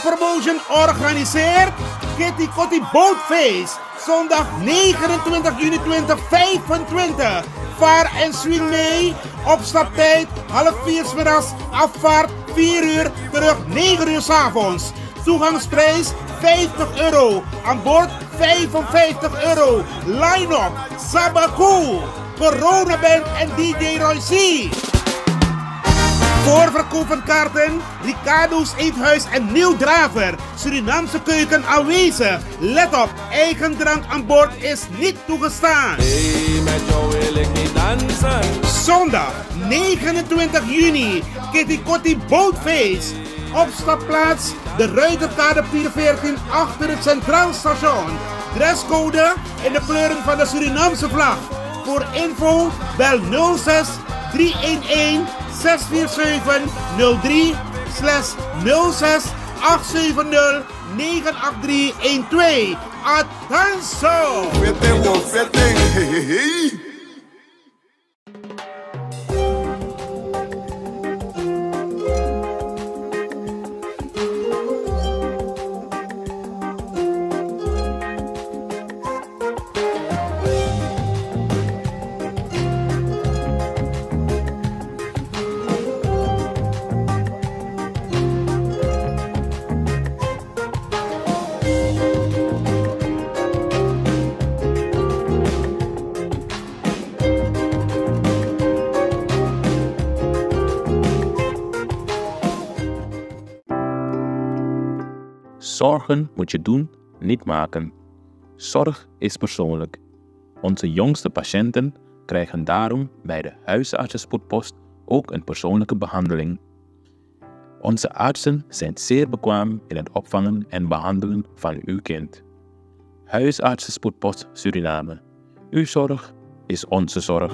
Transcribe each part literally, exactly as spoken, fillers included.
Promotion organiseert Kitty Kotti Bootfeest. Zondag negenentwintig juni tweeduizend vijfentwintig. Vaar en swing mee. Opstaptijd half vier 's middags. Afvaart vier uur. Terug negen uur 's avonds. Toegangsprijs vijftig euro. Aan boord vijfenvijftig euro. Line-up: Sabaku, Corona Band en D J Roy C. Voorverkoop van kaarten: Ricardo's Eethuis en Neil Draver. Surinaamse keuken aanwezig. Let op: eigen drank aan boord is niet toegestaan. Hey, met jou wil ik niet dansen. Zondag negenentwintig juni, Kitty Kotti Bootfeest. Opstapplaats: de Ruiterkade pier veertien, achter het Centraal Station. Dresscode: in de kleuren van de Surinaamse vlag. Voor info bel nul zes drie een een zes vier zeven nul drie slash nul zes acht zeven nul negen acht drie een twee. Atenso! Fitting, wo fitting. Hey, hey, hey. Zorgen moet je doen, niet maken. Zorg is persoonlijk. Onze jongste patiënten krijgen daarom bij de huisartsenspoedpost ook een persoonlijke behandeling. Onze artsen zijn zeer bekwaam in het opvangen en behandelen van uw kind. Huisartsenspoedpost Suriname. Uw zorg is onze zorg.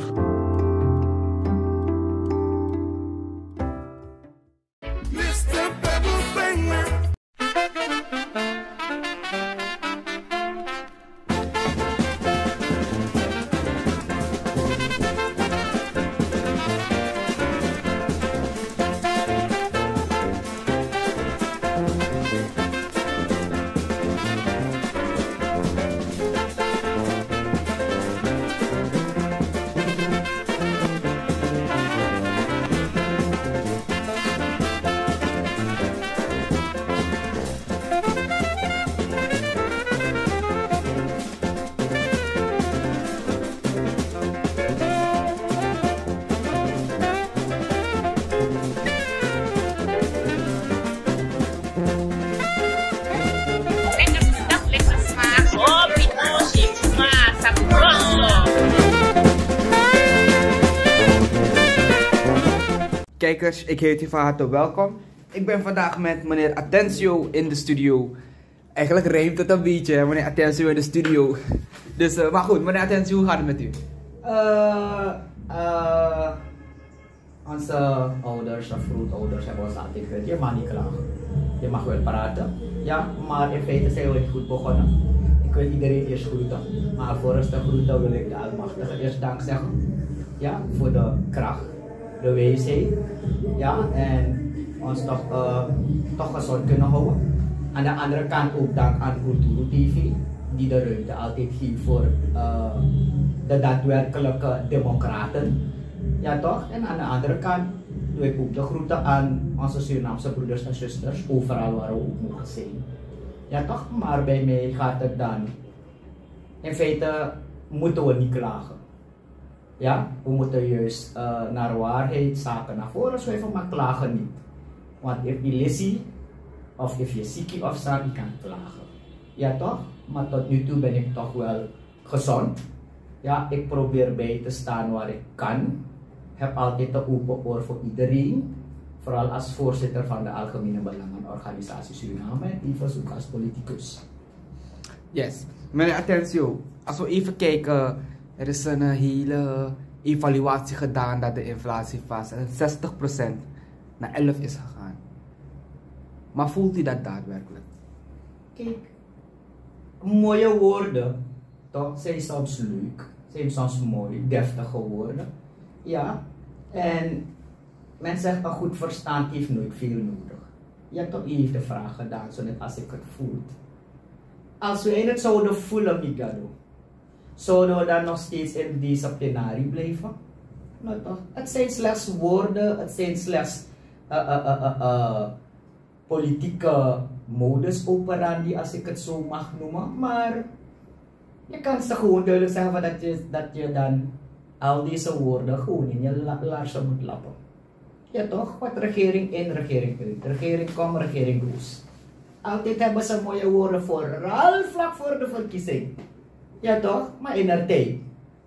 Kijkers, ik heet u van harte welkom. Ik ben vandaag met meneer Atencio in de studio. Eigenlijk rijmt het een beetje, hè, meneer Atencio in de studio. Dus, eh, maar goed, meneer Atencio, hoe gaat het met u? Eh, eh, onze ouders of grootouders hebben ons altijd gezegd: je mag niet klagen. Je mag wel praten. Ja, maar in feite zijn we niet goed begonnen. Ik wil iedereen eerst groeten. Maar alvorens te groeten wil ik de Almachtige eerst dank zeggen. Ja, voor de kracht, de wijsheid, ja, en ons toch, eh, toch gezond kunnen houden. Aan de andere kant ook dank aan Culturo T V, die de ruimte altijd geeft voor, eh, de daadwerkelijke democraten. Ja, toch? En aan de andere kant doe ik ook de groeten aan onze Surinaamse broeders en zusters, overal waar we ook mogen zijn. Ja, toch? Maar bij mij gaat het dan, in feite moeten we niet klagen. Ja, we moeten juist, eh, naar waarheid, zaken naar voren schuiven, maar klagen niet. Want if je lesi of if je ziek of zo, je kan klagen. Ja, toch? Maar tot nu toe ben ik toch wel gezond. Ja, ik probeer bij te staan waar ik kan. Heb altijd een open oor voor iedereen. Vooral als voorzitter van de Algemene Belangenorganisatie Suriname en tevens ook als politicus. Yes. Meneer Atencio, als we even kijken, er is een, eh, hele evaluatie gedaan dat de inflatie van zestig procent naar elf is gegaan. Maar voelt u dat daadwerkelijk? Kijk, mooie woorden, toch, zijn soms leuk, zijn soms mooi, deftige woorden. Ja, en men zegt: een goed verstand heeft nooit veel nodig. Ja, toch, u heeft de vraag gedaan, zodat als ik het voel. Als we in het zouden voelen, Migado, zouden we dan nog steeds in deze plenarie blijven? Nou, toch? Het zijn slechts woorden, het zijn slechts eh, eh, eh, eh, eh, politieke modus operandi, als ik het zo mag noemen. Maar je kan ze gewoon duidelijk zeggen van dat je, dat je dan al deze woorden gewoon in je la- larsen moet lappen. Ja, toch? Wat regering in, regering uit. Regering kom, regering goes. Altijd hebben ze mooie woorden, vooral vlak voor de verkiezing. Ja, toch? Maar in de tijd.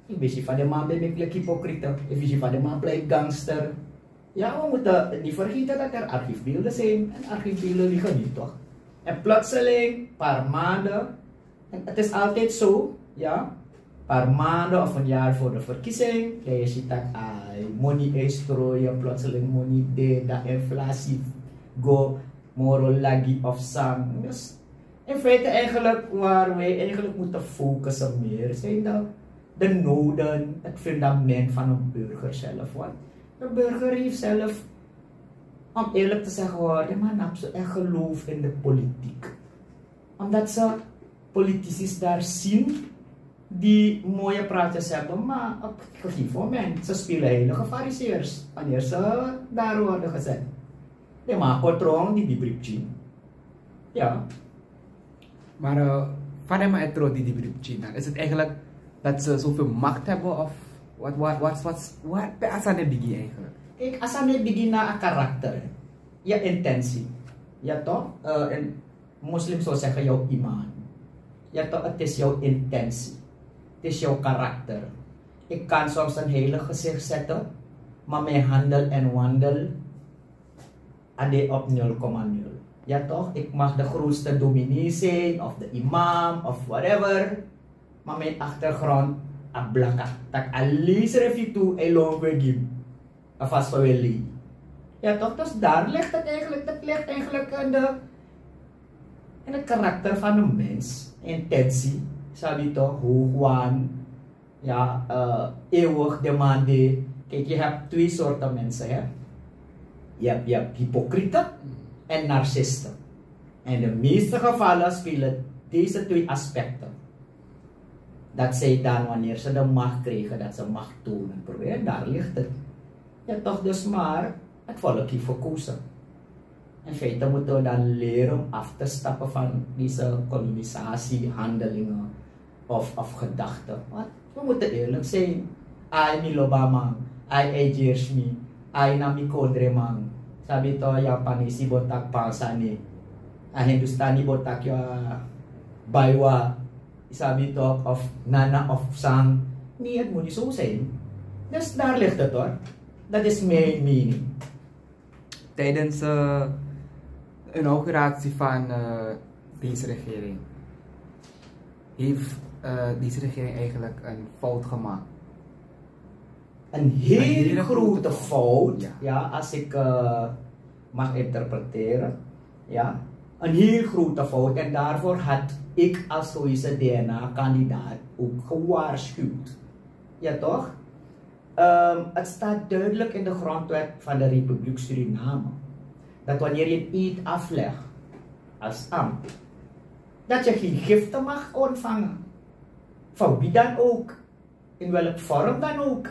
Efu yu si fa den man ben meki leki hypocriete, efu yu si fa den man pleit gangster. Ja, we moeten niet vergeten dat er archiefbeelden zijn. En archiefbeelden liegen niet, toch? En plotseling, paar maanden, en het is altijd zo, ja, paar maanden of een jaar voor de verkiezing, dan je ziet dat ai, money uitstrooien, plotseling money dit, dat inflatie go, moro lagi of sang. Dus in feite eigenlijk waar wij eigenlijk moeten focussen meer zijn de, de noden, het fundament van een burger zelf. Want de burger heeft zelf, om eerlijk te zeggen hoor, de man heeft zo echt geloof in de politiek. Omdat ze politici daar zien die mooie praatjes hebben, maar op een gegeven moment, ze spelen heilige fariseërs wanneer ze daar worden gezet. De man patroon die die briefje. Ja. Maar uh, van hem het rol die die briefje dan? Is het eigenlijk dat ze zoveel macht hebben of wat, wat, wat, wat, wat per Asane Bigi eigenlijk? Kijk, Asane Bigi na a karakter. Je intentie. Ja, toch? Uh, en moslim zou zeggen jouw iman. Ja, toch? Het is jouw intentie. Het is jouw karakter. Ik kan soms een heilig gezicht zetten, maar mijn handel en wandel a de op nul komma nul. Ja toch, ik mag de grootste dominee zijn of de imam of whatever. Maar mijn achtergrond a blaka. Dat alleen srefi tu e lon kwe gi mi. A vast wel lei. Ja toch, dus daar ligt het eigenlijk. Dat ligt eigenlijk in de, in het karakter van de mens. Intentie, sabi toch, hoogwaan. Ja, uh, eeuwig demande. Kijk, je hebt twee soorten mensen, hè. Je hebt, je hebt hypocrieten en narcisten. En in de meeste gevallen spelen deze twee aspecten. Dat zij dan, wanneer ze de macht krijgen, dat ze macht tonen. Probeer, daar ligt het. Ja, toch dus maar het volk heeft gekozen. In feite moeten we dan leren om af te stappen van deze kolonisatiehandelingen of, of gedachten. Want we moeten eerlijk zijn. Ai mi loba man, ai ai jersmi, ai na mi kondre man. Sabi to Japanesi botak pansani. A Hindustani botak ya baiwa. Sabi to of nana of sang. Nee, het moet niet zo zijn. Dus daar ligt het hoor. Dat is mijn mening. Tijdens uh, de inauguratie van uh, deze regering heeft uh, deze regering eigenlijk een fout gemaakt. Een heel grote fout, ja, als ik uh, mag interpreteren. Ja, een heel grote fout. En daarvoor had ik als sowieso D N A-kandidaat ook gewaarschuwd. Ja, toch? Um, het staat duidelijk in de grondwet van de Republiek Suriname dat wanneer je een eed aflegt als ambt, dat je geen giften mag ontvangen. Van wie dan ook, in welk vorm dan ook.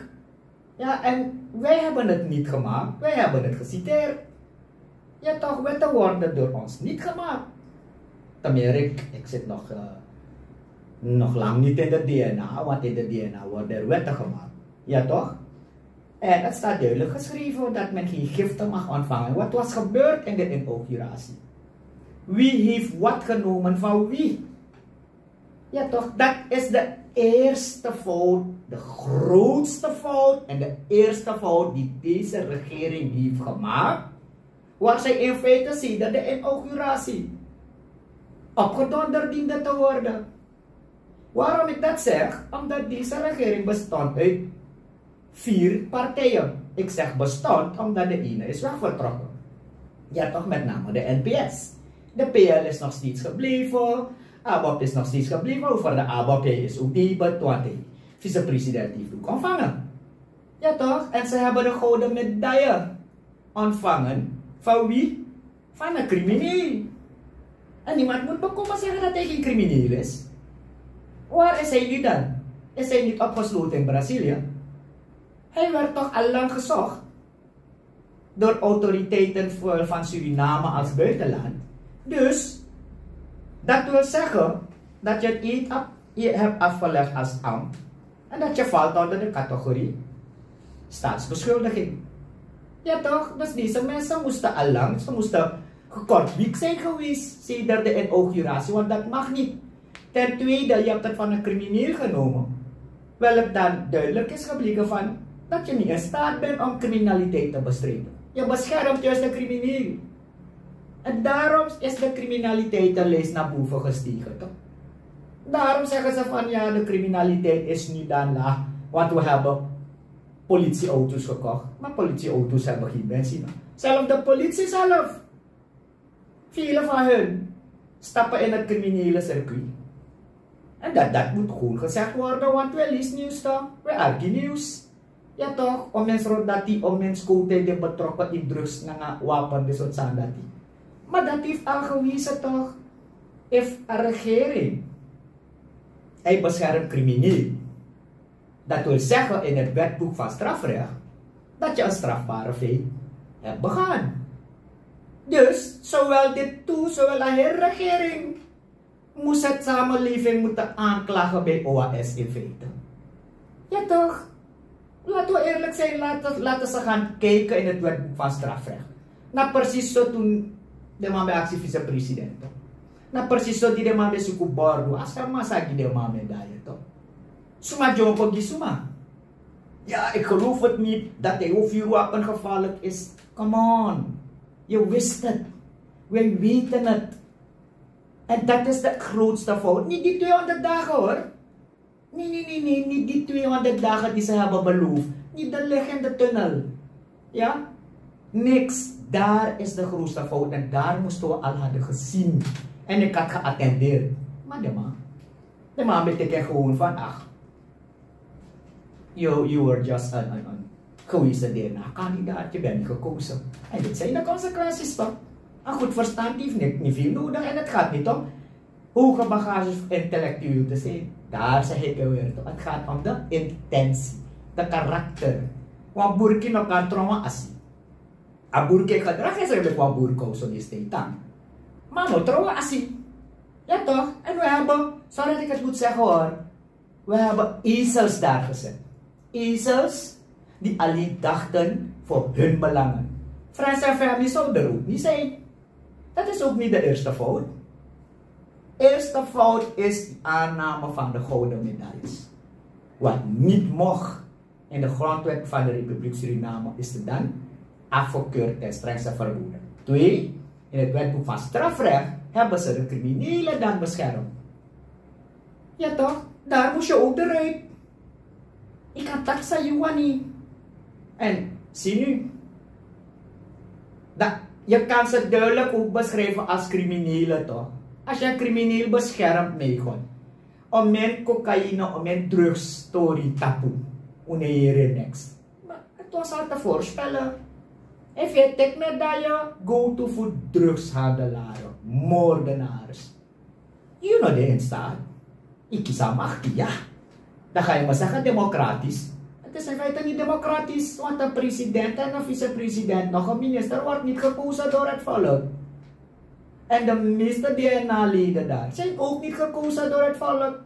Ja, en wij hebben het niet gemaakt, wij hebben het geciteerd. Ja, toch, wetten worden door ons niet gemaakt. Te meer ik, ik zit nog, uh, nog lang niet in de D N A, want in de D N A worden er wetten gemaakt. Ja, toch? En het staat duidelijk geschreven dat men geen giften mag ontvangen. Wat was gebeurd in de inauguratie? Wie heeft wat genomen van wie? Ja, toch? Dat is de eerste fout, de grootste fout en de eerste fout die deze regering heeft gemaakt. Waar zij in feite sedert de inauguratie opgedonderd diende te worden. Waarom ik dat zeg? Omdat deze regering bestond uit vier partijen. Ik zeg bestond omdat de ene is wegvertrokken. Ja, toch, met name de N P S. De P L is nog steeds gebleven. ABOP is nog steeds gebleven. Over de ABOP is ook die betwante vicepresident heeft ook ontvangen. Ja, toch? En ze hebben de gouden medaille ontvangen. Van wie? van een crimineel. En niemand moet bekomen zeggen dat hij geen crimineel is. Waar is hij nu dan? Is hij niet opgesloten in Brazilië? Hij werd toch al lang gezocht door autoriteiten voor, van Suriname als buitenland. Dus dat wil zeggen dat je het eet af, je hebt afgelegd als ambt en dat je valt onder de categorie staatsbeschuldiging. Ja toch? Dus deze mensen moesten al lang, ze moesten gekort wiek zijn geweest sedert de inauguratie, want dat mag niet. Ten tweede, je hebt het van een crimineel genomen. Wel het dan duidelijk is gebleken van dat je niet in staat bent om criminaliteit te bestrijden. Je beschermt juist de crimineel. En daarom is de criminaliteitenlijst naar boven gestegen, toch? Daarom zeggen ze van ja, de criminaliteit is nu dan laag, want we hebben politieauto's gekocht. Maar politieauto's hebben geen benzine. Zelfs de politie zelf, velen van hun stappen in het criminele circuit. En dat, dat moet gewoon gezegd worden, want we lezen nieuws toch, we arki nieuws. Ja toch, om mensen rond dati, om mensen kote die betrokken in drugs en wapen, dus wat zijn dati. Maar dat heeft al gewezen toch, if een regering, hij beschermt crimineel. Dat wil zeggen in het wetboek van strafrecht dat je een strafbare feit hebt begaan. Dus zowel dit toe, zowel de hele regering moest het samenleving moeten aanklagen bij O A S in feite. Ja toch? Laten we eerlijk zijn, laten, laten ze gaan kijken in het wetboek van strafrecht. Na precies zo toen de man bij actie vicepresident. Na precies zo die de man bij suku bordu. Als er masagi de man bij daar toch. Suma djonko gi suma. Ja, ik geloof het niet dat hij ook vuurwapengevaarlijk is. Come on. Je wist het. Wij weten het. En dat is de grootste fout. Niet die tweehonderd dagen hoor. Nee, nee, nee, nee. Niet die tweehonderd dagen die ze hebben beloofd. Niet de licht in de tunnel. Ja? Niks. Daar is de grootste fout. En daar moesten we al hadden gezien. En ik had geattendeerd. Maar de man. De man betekent gewoon van ach. You, you were just een, een, een gewezen D N A-kandidaat, je bent niet gekozen. En dit zijn de consequenties toch? Een goed verstand heeft niet, niet veel nodig en het gaat niet om hoge bagage of intellectueel te zijn. Daar zeg ik er weer toch. Het gaat om de intentie, de karakter. Want burki no kan trouwen asi. A burki gedrag is eigenlijk wat burko zo is de tang. Maar no trouwen asi. Ja toch? En we hebben, sorry dat ik het moet zeggen hoor. We hebben ezels daar gezet. Ezels die alleen dachten voor hun belangen. Friends en family zou er ook niet zijn. Dat is ook niet de eerste fout. Eerste fout is die aanname van de gouden medailles. Wat niet mocht in de grondwet van de Republiek Suriname is het dan afgekeurd ten strengste verboden. Twee, in het wetboek van strafrecht hebben ze de criminelen dan beschermd. Ja toch? Daar moest je ook eruit. Ik kan taxa Juwani. En zie nu. Dat, je kan ze duidelijk ook beschrijven als criminelen toch? Als je een crimineel beschermt, meegon. Om men cocaïne, om men drugs, tori, tapu. Uneyere niks. Maar het was al te voorspellen. If je tik medaille, go to voor drugshandelaren, moordenaars. You know de in staat. Ik kies aan macht, ja. Dan ga je me zeggen democratisch. Het is in feite niet democratisch, want een president en een vicepresident, nog een minister, wordt niet gekozen door het volk. En de meeste D N A-leden daar zijn ook niet gekozen door het volk.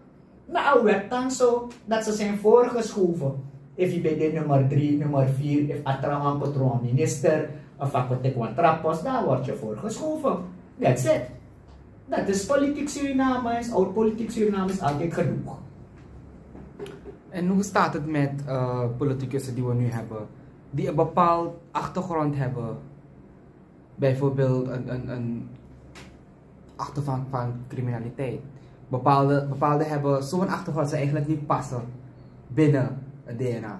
Na a wet dan zo dat ze zijn voorgeschoven. Efu yu ben de nummer drie, nummer vier, efu a tra wan kon tron minister, of a kon teki wan tra post, dan word je voorgeschoven. That's it. Dat is politiek Suriname, is oud politiek Suriname, is altijd genoeg. En hoe staat het met uh, politicussen die we nu hebben, die een bepaald achtergrond hebben? Bijvoorbeeld een, een, een achtergrond van criminaliteit. Bepaalde, bepaalde hebben zo'n achtergrond ze eigenlijk niet passen binnen het D N A.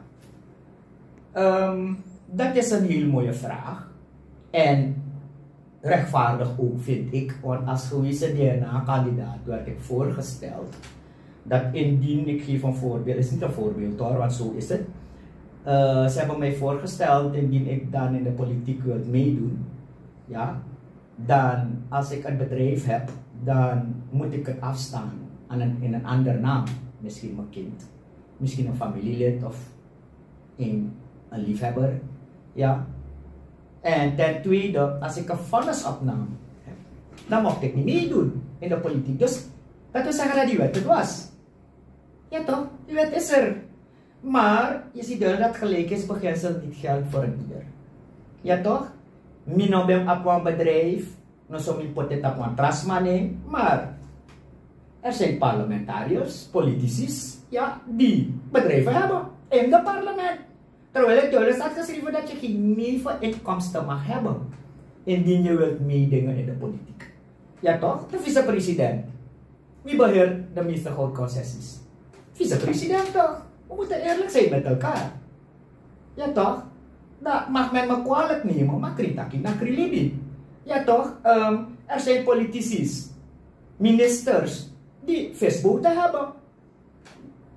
Um, dat is een heel mooie vraag. En rechtvaardig ook, vind ik. Want als gewezen D N A-kandidaat werd ik voorgesteld dat indien, ik geef een voorbeeld, is niet een voorbeeld hoor, want zo is het. Uh, ze hebben mij voorgesteld indien ik dan in de politiek wil meedoen. Ja, Dan als ik een bedrijf heb, dan moet ik het afstaan aan een, in een ander naam. Misschien mijn kind, misschien een familielid of een, een liefhebber. Ja. En ten tweede, als ik een vonnisopname heb, dan mocht ik niet meedoen in de politiek. Dus dat wil zeggen dat die wet er was. Ja toch? Die wet is er. Maar je ziet wel dat gelijkheidsbeginsel niet geldt voor een ieder. Ja toch? Mi no ben abi wan bedrijf, no so mi poti en tapu wan tra sma nen, maar er zijn parlementariërs, politici, ja, die bedrijven hebben in het parlement. Terwijl het duidelijk staat geschreven dat je geen neveninkomsten mag hebben indien je wilt meedingen in de politiek. Ja toch? De vicepresident. Wie beheert de meeste goudconcessies? Vicepresident toch? We moeten eerlijk zijn met elkaar. Ja toch? Dat mag men me kwalijk nemen, maar kritaki na krilibi. Ja toch? Ehm, er zijn politici, ministers, die visboten hebben.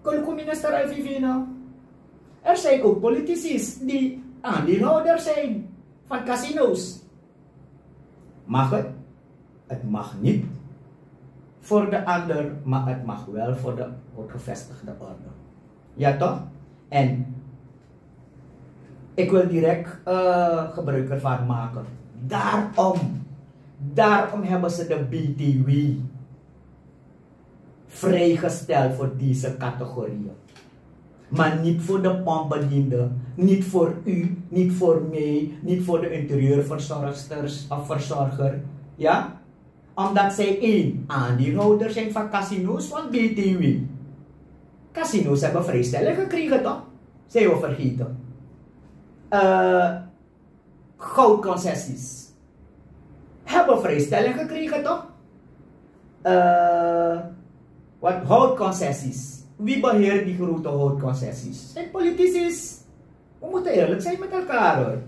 Koluku minister Alvivino. Er zijn ook politici die aandeelhouder zijn van casino's. Mag het? Het mag niet voor de ander, maar het mag wel voor de gevestigde orde. Ja toch? En ik wil direct eh, gebruik ervan maken. Daarom, daarom hebben ze de B T W vrijgesteld voor deze categorieën. Maar niet voor de pompbediende, niet voor u, niet voor mij, niet voor de interieurverzorgsters of verzorger. Ja? Omdat zij één aandeelhouder zijn van casino's, van B T W. Casino's hebben vrijstelling gekregen, toch? Zijn we vergeten. Eh, goudconcessies hebben vrijstelling gekregen, toch? Eh, wat houtconcessies. Wie beheert die grote houtconcessies? Zijn politici. We moeten eerlijk zijn met elkaar, hoor.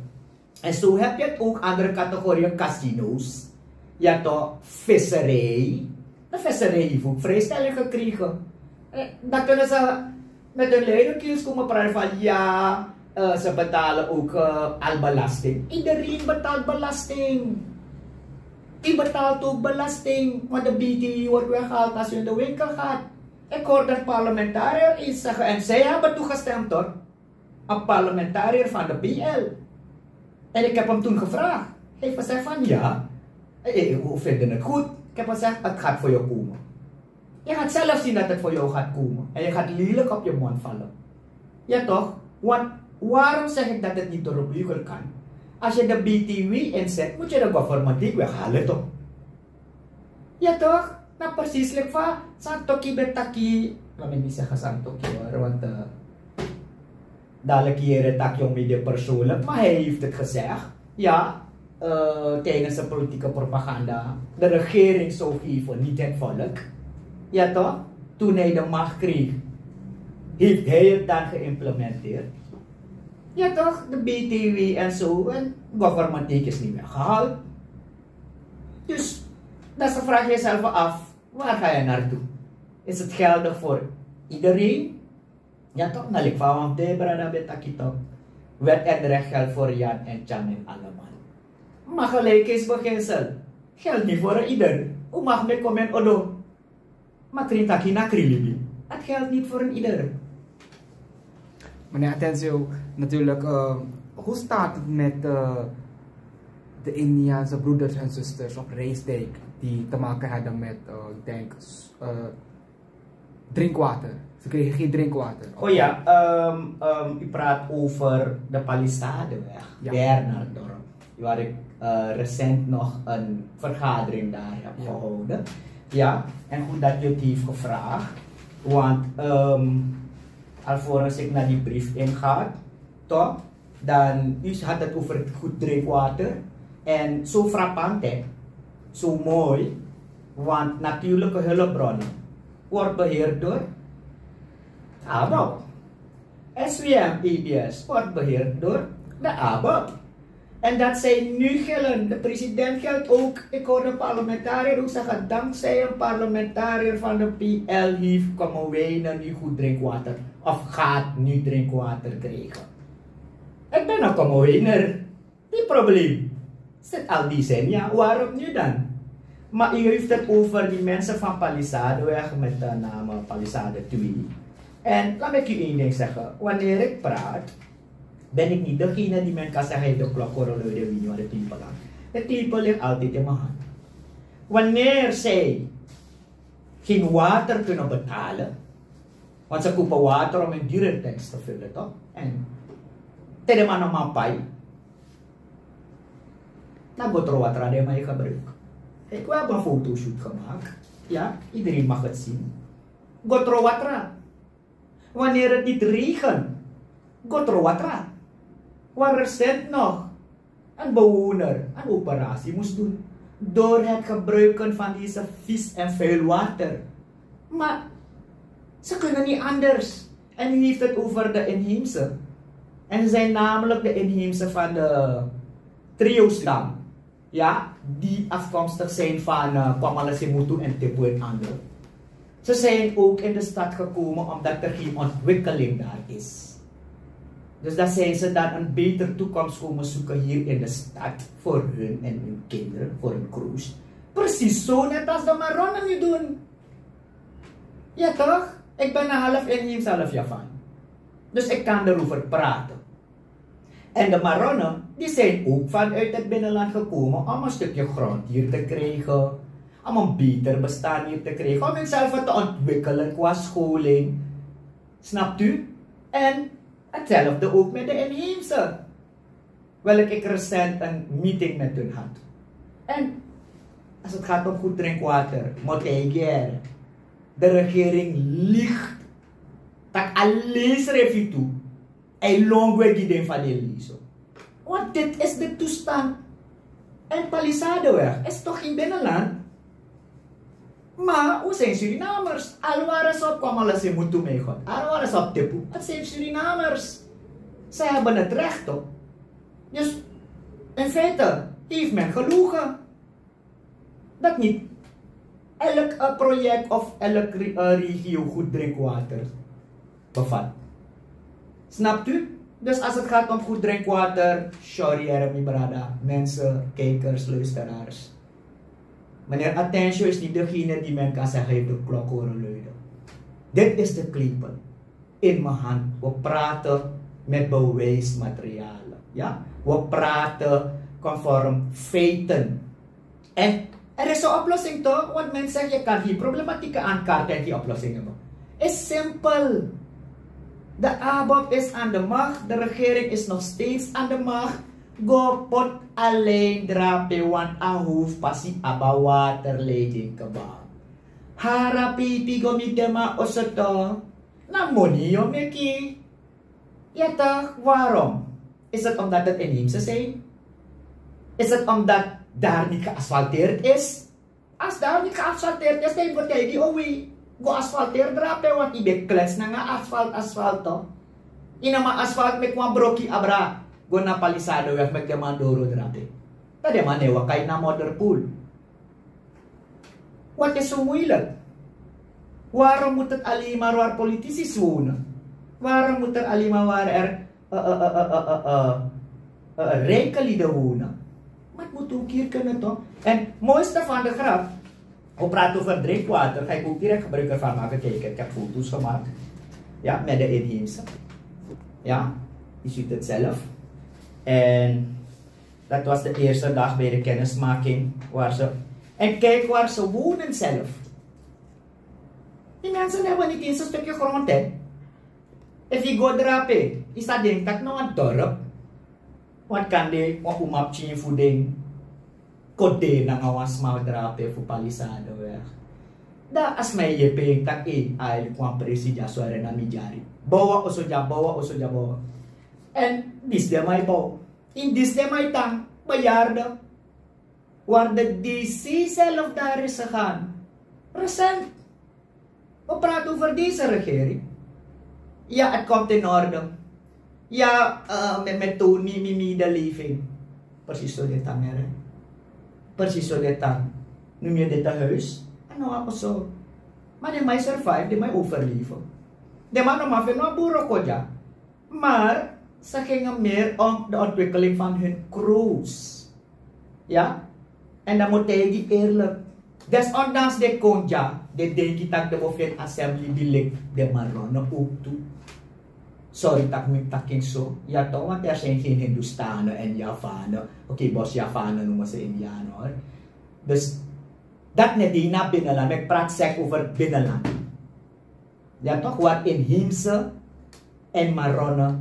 En zo heb je het ook andere categorieën casino's. Ja toch, visserij. De visserij heeft ook vrijstelling gekregen. Eh, dan kunnen ze met hun luide kiels komen praten van ja, eh, ze betalen ook eh, al belasting. Iedereen betaalt belasting. U betaalt ook belasting, want de B T W wordt weggehaald als u in de winkel gaat. Ik hoor dat parlementariër iets zeggen en zij hebben toegestemd, hoor. Een parlementariër van de P L. En ik heb hem toen gevraagd. Hij heeft gezegd van ja, eh, eh, we vinden het goed. Ik heb gezegd, het gaat voor jou komen. Je gaat zelf zien dat het voor jou gaat komen. En je gaat lelijk op je mond vallen. Ja toch? Want waarom zeg ik dat het niet door de beugel kan? Als je de B T W inzet, moet je de government weghalen, toch? Ja toch? Na precies like fa Santoki ben taki, laat me niet zeggen Santoki, hoor, want eh, dadelijk hier het taki om die persoonlijk, maar hij heeft het gezegd. Ja, eh, tijdens de politieke propaganda. De regering zou geven, niet het volk. Ja toch? Toen hij de macht kreeg, heeft hij het dan geïmplementeerd. Ja toch? De B T W en zo. En government is niet weggehaald. Dus dan vraag je jezelf af, waar ga je naartoe? Is het geldig voor iedereen? Ja toch, na lik fa wan debra dan ben taki toch. Wet en recht geldt voor Jan en Tjan en allemaal. Maar gelijkheidsbeginsel geldt niet voor een ieder. U mag niet komen odo. Maar kring taki na kring libi. Het geldt niet voor een ieder. Meneer Atencio, natuurlijk, eh, hoe staat het met eh, de Indiaanse broeders en zusters op Rijsdijk die te maken hadden met, eh, ik denk, s- eh, drinkwater? Ze kregen geen drinkwater. Oh ja, ehm, ehm, u praat over de Palissadeweg, ja. Bernarddorp, waar ik eh, recent nog een vergadering daar heb gehouden. Ja, en goed dat u het heeft gevraagd. Want ehm, alvorens ik naar die brief inga, toch, dan u had het over het goed drinkwater. En zo frappant, hè, zo mooi, want natuurlijke hulpbronnen wordt beheerd door ABAP. S W M, E B S wordt beheerd door de ABAP. En dat zij nu gillen, de president geldt ook. Ik hoor de parlementariër ook zeggen, dankzij een parlementariër van de P L heeft Commewijnen nu goed drinkwater. Of gaat nu drinkwater krijgen. Ik ben een Commewijner. Niet probleem. Zit al decennia, waarom nu dan? Maar u heeft het over die mensen van Palissadeweg met de name Palisade twee. En laat ik u één ding zeggen. Wanneer ik praat, ben ik niet degene die men kan zeggen: "Hij heeft de klok horen luiden, wie nu de klepel aan." De klepel ligt altijd in mijn hand. Wanneer zij geen water kunnen betalen, want ze kopen water om hun dure tanks te vullen, toch? En te de man no man pai, dan go tro watra den man gebruik. Ik, we hebben een fotoshoot gemaakt. Ja, iedereen mag het zien. Go tro watra. Wanneer het niet regent, go tro watra. Waar recent nog een bewoner een operatie moest doen door het gebruiken van deze vies en vuil water. Maar ze kunnen niet anders. En u heeft het over de inheemse. En ze zijn namelijk de inheemse van de Triostam. Ja, die afkomstig zijn van uh, Kwamalasemutu en Tepu en andere. Ze zijn ook in de stad gekomen omdat er geen ontwikkeling daar is. Dus dan zijn ze dan een betere toekomst komen zoeken hier in de stad voor hun en hun kinderen, voor hun kroost. Precies zo net als de Maronnen nu doen. Ja toch? Ik ben een half inheems, half Javaan. Dus ik kan erover praten. En de Maronnen, die zijn ook vanuit het binnenland gekomen om een stukje grond hier te krijgen, om een beter bestaan hier te krijgen, om hunzelf te ontwikkelen qua scholing. Snapt u? En hetzelfde ook met de inheemse, welk ik recent een meeting met hun had. En als het gaat om goed drinkwater, moet hij hier. De regering liegt. Dat alleen schrijf je toe. Hij lon gwe gi den fa den liso. Want dit is de toestand. En Palissadeweg is toch geen binnenland? Maar we zijn Surinamers. Alwara sa op Kwamalasemutu, mijn God. Alwara sa op Tepu. Het zijn Surinamers. Zij hebben het recht op. Dus in feite heeft men gelogen. Dat niet elk uh, project of elk re- uh, regio goed drinkwater bevat. Snapt u? Dus als het gaat om goed drinkwater, sorry, Jeremy Brada, mensen, kijkers, luisteraars. Meneer Atencio is niet degene die men kan zeggen heeft de klok horen luiden. Dit is de klepel in mijn hand. We praten met bewijsmaterialen. Ja? We praten conform feiten. En er is een oplossing toch? Want men zegt je kan geen problematieken aankaarten en geen oplossing hebben. Is simpel. De ABOP is aan de macht, de regering is nog steeds aan de macht. Go pot alleen drape want a hoofdpassie aba waterleiding keba. Hara pipi go mi dema osoto. Na moni yo meki. Ja toch, waarom? Is het omdat het inheemse zijn? Is het omdat daar niet geasfalteerd is? Als daar niet geasfalteerd is, dan moet hij die owi go asfalteer drape, want ibe klets nanga asfalt, asfalt toch? Inama asfalt met wan broki abra, go na Palissadeweg met de man doro drape. Dat de man ne wakai na modderpoel. Wat is zo moeilijk? Waarom moet het alleen maar waar politici wonen? Waarom moet er alleen maar waar er uh, uh, uh, uh, uh, uh, uh, rijke lieden wonen? Maar het moet ook hier kunnen toch? En het mooiste van de grap, we praten over drinkwater, ga ik ook direct gebruik ervan maken. Kijk, ik heb foto's gemaakt. Ja, met de inheemse. Ja, je ziet het zelf. En dat was de eerste dag bij de kennismaking waar ze. En kijk waar ze wonen zelf. Die mensen hebben niet eens een stukje grond, hè. Efu yu go drape, yu sa denki tak' na wan dorp. Want kande wan uma pikin fu den kon de nanga wan sma drape fu Palissadeweg. Dan a sma e yepi en tak' ei, a e luku wan presi dya, so a rena mi dyari. Bow wan oso dya, bow wan oso dya, bow wan. Èn disi den man e bow. Ini disi den man e tan, bejaarde. Waar de D C zelf daar is gegaan. Recent. We praten over deze regering. Ja, het komt in orde. Ja, uh, met, met Tony, mi, mi de living. Precies zo dit aan, hè. Precies zo dit aan. Noem je dit een huis? En nou, zo. Maar die mij survive, die mij overleven. De man normaal vindt een boerenkodja. Maar ze gingen meer om de ontwikkeling van hun kroos. Ya, en dan moet hij die eerlijk. Desondanks de konja, de denki tak de bofin assembly bilik de marone ook tu. Sorry tak mi taking so. Ya toch, want er zijn geen Hindustanen en Javanen. Oké, bos Javanen noemen ze Indianen hoor. Dus dat net die naar binnenland. Ik praat zeg over binnenland. Ya toch, wat inheemse en marone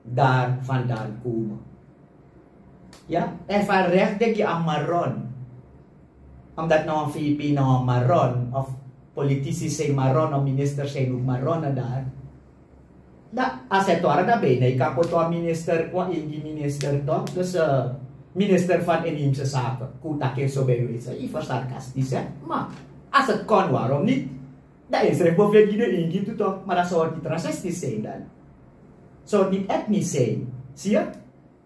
daar vandaan komen. Ya, en van recht denk je aan maron. Omdat nou een V P nou een maron of politici zijn maron of ministers zijn ook maronnen daar. Dan als het ware dan bijna je kan put een minister, een Ingi minister toch? Dus eh, minister van inheemse zaken. Goed, dat kan zo bij wijze. Even sarcastisch hè. Maar als het kon, waarom niet? Dan is er bijvoorbeeld die de Ingi doet toch, maar dan zou het niet racistisch zijn dan. Zou het niet etnisch zijn. Zie je?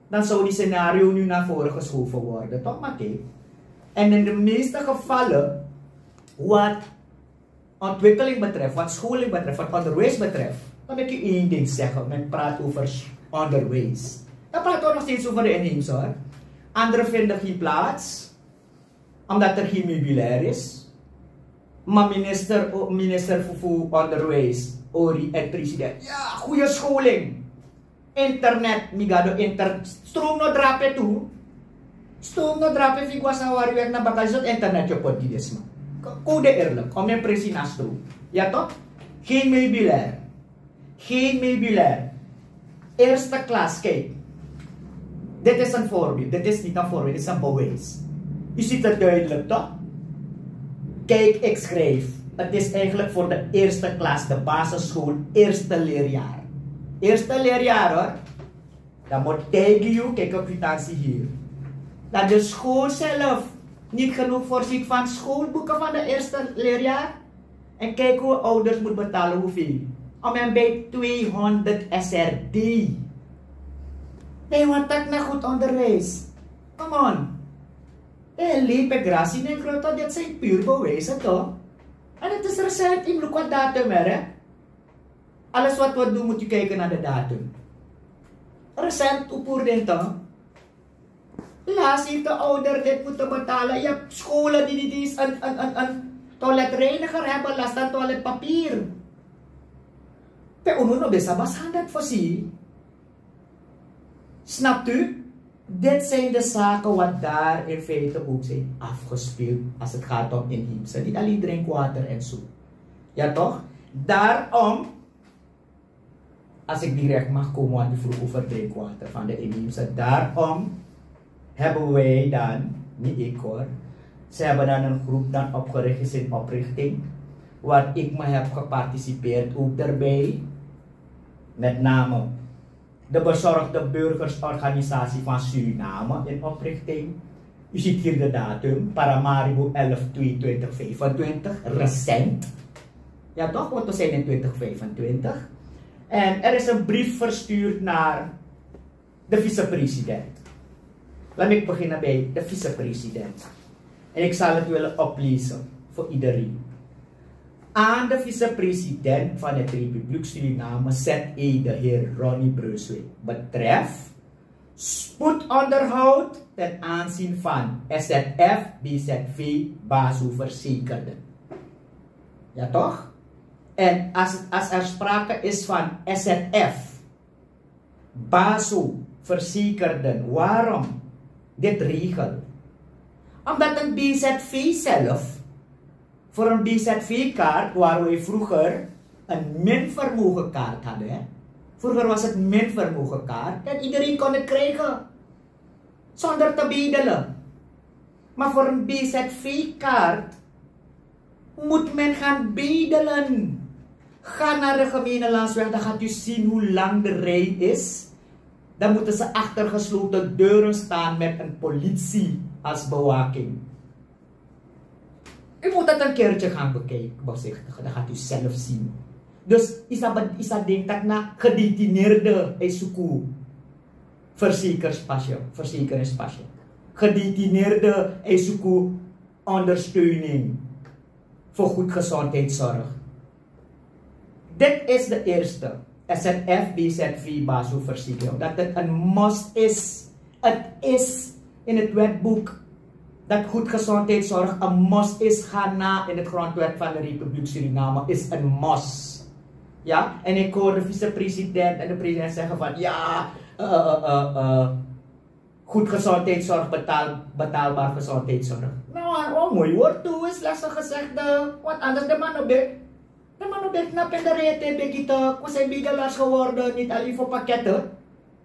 Dan zou die scenario nu naar voren geschoven worden, toch, Mate? En in de meeste gevallen, wat ontwikkeling betreft, wat scholing betreft, wat onderwijs betreft, dan wil ik je één ding zeggen. Men praat over s- onderwijs. Dan praten we nog steeds over de inheemse hoor. Anderen vinden geen plaats, omdat er geen meubilair is. Maar minister, o- minister voor, voor onderwijs, Ori en president. Ja, goede scholing. Internet, migado, inter, stroom no drape tu. Stroom no drape figwa sawari wek na bakali sot internet yo pot gi desma. Ko- Kode eerlijk, om en presi na stroom. Ja toch? Geen meubilair. Geen meubilair. Eerste klas, kijk. Dit is een voorbeeld. Dit is niet een voorbeeld, dit is een bewijs. U ziet het duidelijk, toch? Kijk, ik schrijf. Het is eigenlijk voor de eerste klas, de basisschool, eerste leerjaar. Eerste leerjaar, hoor. Dan moet tegen u, kijk op kwitantie hier. Dat de school zelf niet genoeg voorziet van schoolboeken van de eerste leerjaar. En kijk hoe ouders moeten betalen hoeveel. Om en bij tweehonderd S R D. Nee, want dat na goed onderwijs. Come on. Eh, lepe grasi en groto, dit zijn puur bewijzen toch? En het is recent, ik bedoel qua datum hè. Alles wat we doen moet je kijken naar de datum. Recent, hoe poer dit toch? Laatst heeft de ouder dit moeten betalen. Je hebt scholen die niet eens een, een, een, een toiletreiniger hebben, laat staan toiletpapier. Pe unu no ben sabi san dati fosi. Snapt u? Dit zijn de zaken wat daar in feite ook zijn afgespeeld als het gaat om inheemse. Niet alleen drinkwater en zo. Ja toch? Daarom Als ik direct mag komen, want u vroeg over drinkwater van de inheemse. Daarom hebben wij dan, niet ik hoor, ze hebben dan een groep dan opgericht, is in oprichting, waar ik me heb geparticipeerd ook daarbij. Met name de Bezorgde Burgersorganisatie van Suriname in oprichting. U ziet hier de datum, Paramaribo elf twee twintig vijfentwintig, recent. Ja toch, want we zijn in twintig vijfentwintig. En er is een brief verstuurd naar de vicepresident. Laat me beginnen bij de vicepresident. En ik zal het willen oplezen voor iedereen. Aan de vicepresident van het Republiek Suriname, Z E, de heer Ronnie Brunswijk, betreft spoedonderhoud ten aanzien van S Z F, B Z V, Basu Verzekerden. Ja toch? En als, als er sprake is van S Z F, Basu Verzekerden, waarom dit regel? Omdat een B Z V zelf, voor een B Z V-kaart waar wij vroeger een minvermogenkaart hadden. Hè? Vroeger was het minvermogenkaart en iedereen kon het krijgen zonder te bedelen. Maar voor een B Z V-kaart moet men gaan bedelen. Ga naar de gemene landsweg, dan gaat u zien hoe lang de rij is. Dan moeten ze achter gesloten deuren staan met een politie als bewaking. U moet dat een keertje gaan bekijken, bezichtigen. Dan gaat u zelf zien. Dus isa, isa denkt dat na gedetineerde Eisuku verzekerspasje, verzekeringspasje. Gedetineerde Eisuku ondersteuning voor goed gezondheidszorg. Dit is de eerste. S Z F, B Z V, Basu Verzekerden. Dat het een must is. Het is in het wetboek dat goed gezondheidszorg een must is, ga na in het grondwet van de Republiek Suriname, is een must. Ja, en ik hoor de vicepresident en de president zeggen van ja, eh, eh, eh, eh, goed gezondheidszorg, betaal, betaalbaar gezondheidszorg. Nou, een mooi woord toe is, laatste gezegde, want anders de man op dit De man op dit na penderete begin te, we zijn bedelaars geworden, niet alleen voor pakketten.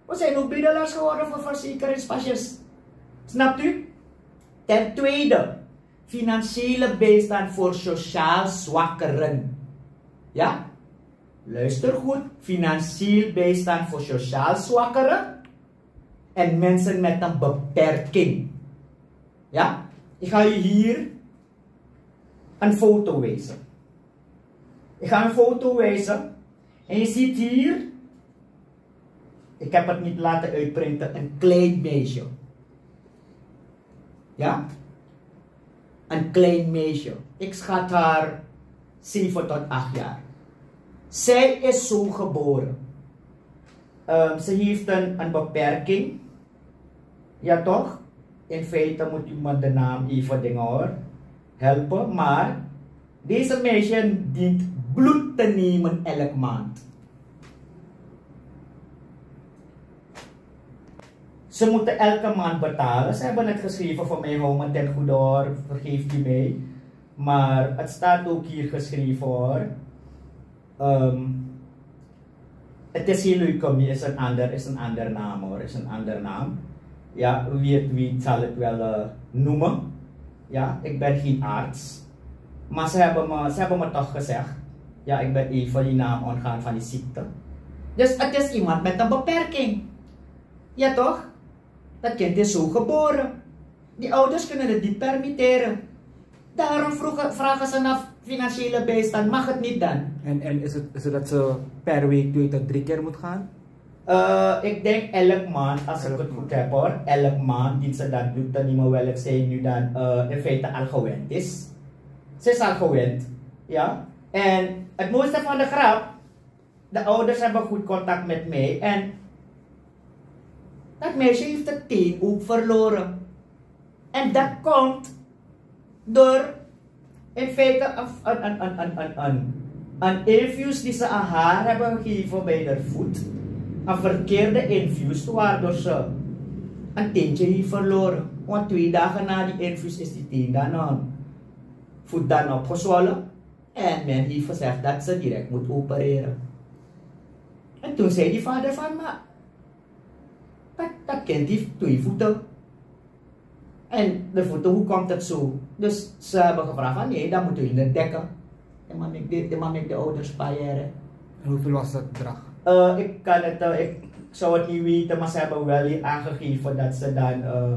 We zijn ook bedelaars geworden voor verzekeringspasjes. Snapt u? Ten tweede, financiële bijstand voor sociaal zwakkeren. Ja? Luister goed, financiële bijstand voor sociaal zwakkeren en mensen met een beperking. Ja? Ik ga u hier een foto wijzen. Ik ga een foto wijzen. En je ziet hier, ik heb het niet laten uitprinten, een klein meisje. Ja? Een klein meisje. Ik schat haar zeven tot acht jaar. Zij is zo geboren. Ehm, ze heeft een, een beperking. Ja, toch? In feite moet u me de naam even dingen hoor. Helpen, maar deze meisje dient bloed te nemen elke maand. Ze moeten elke maand betalen. Ze hebben het geschreven voor mij, hou me ten goede hoor, vergeeft u mij. Maar het staat ook hier geschreven hoor. Ehm, het is geen leukemie, is een ander, is een ander naam hoor, is een ander naam. Ja, wie het weet zal het wel eh, noemen. Ja, ik ben geen arts. Maar ze hebben, me, ze hebben me toch gezegd, ja, ik ben een van die naam ontgaan van die ziekte. Dus het is iemand met een beperking. Ja toch? Dat kind is zo geboren. Die ouders kunnen het niet permitteren. Daarom vroegen, vragen ze naar financiële bijstand. Mag het niet dan? En, en is, het, is het dat ze per week twee tot drie keer moet gaan? Eh, ik denk elk maand, als ik het goed heb hoor. Elk maand dient ze dat bloed te nemen, welk zij nu dan eh, in feite al gewend is. Ze is al gewend, ja. En het mooiste van de grap, de ouders hebben goed contact met mij. En dat meisje heeft de teen ook verloren. En dat komt door in feite een, een, een, een, een, een, een infuus die ze aan haar hebben gegeven bij haar voet. Een verkeerde infuus, waardoor ze een teentje heeft verloren. Want twee dagen na die infuus is die teen dan, eh, voet dan opgezwollen. En men heeft gezegd dat ze direct moet opereren. En toen zei die vader van, maar dat, dat kind heeft twee voeten. En de voeten, hoe komt het zo? Dus ze hebben gevraagd van, nee, dan moeten we het dekken. De man maakt de, de man maakt de ouders payeren. En hoeveel was dat bedrag? Eh, ik kan het, eh, ik zou het niet weten, maar ze hebben wel hier aangegeven dat ze dan, eh,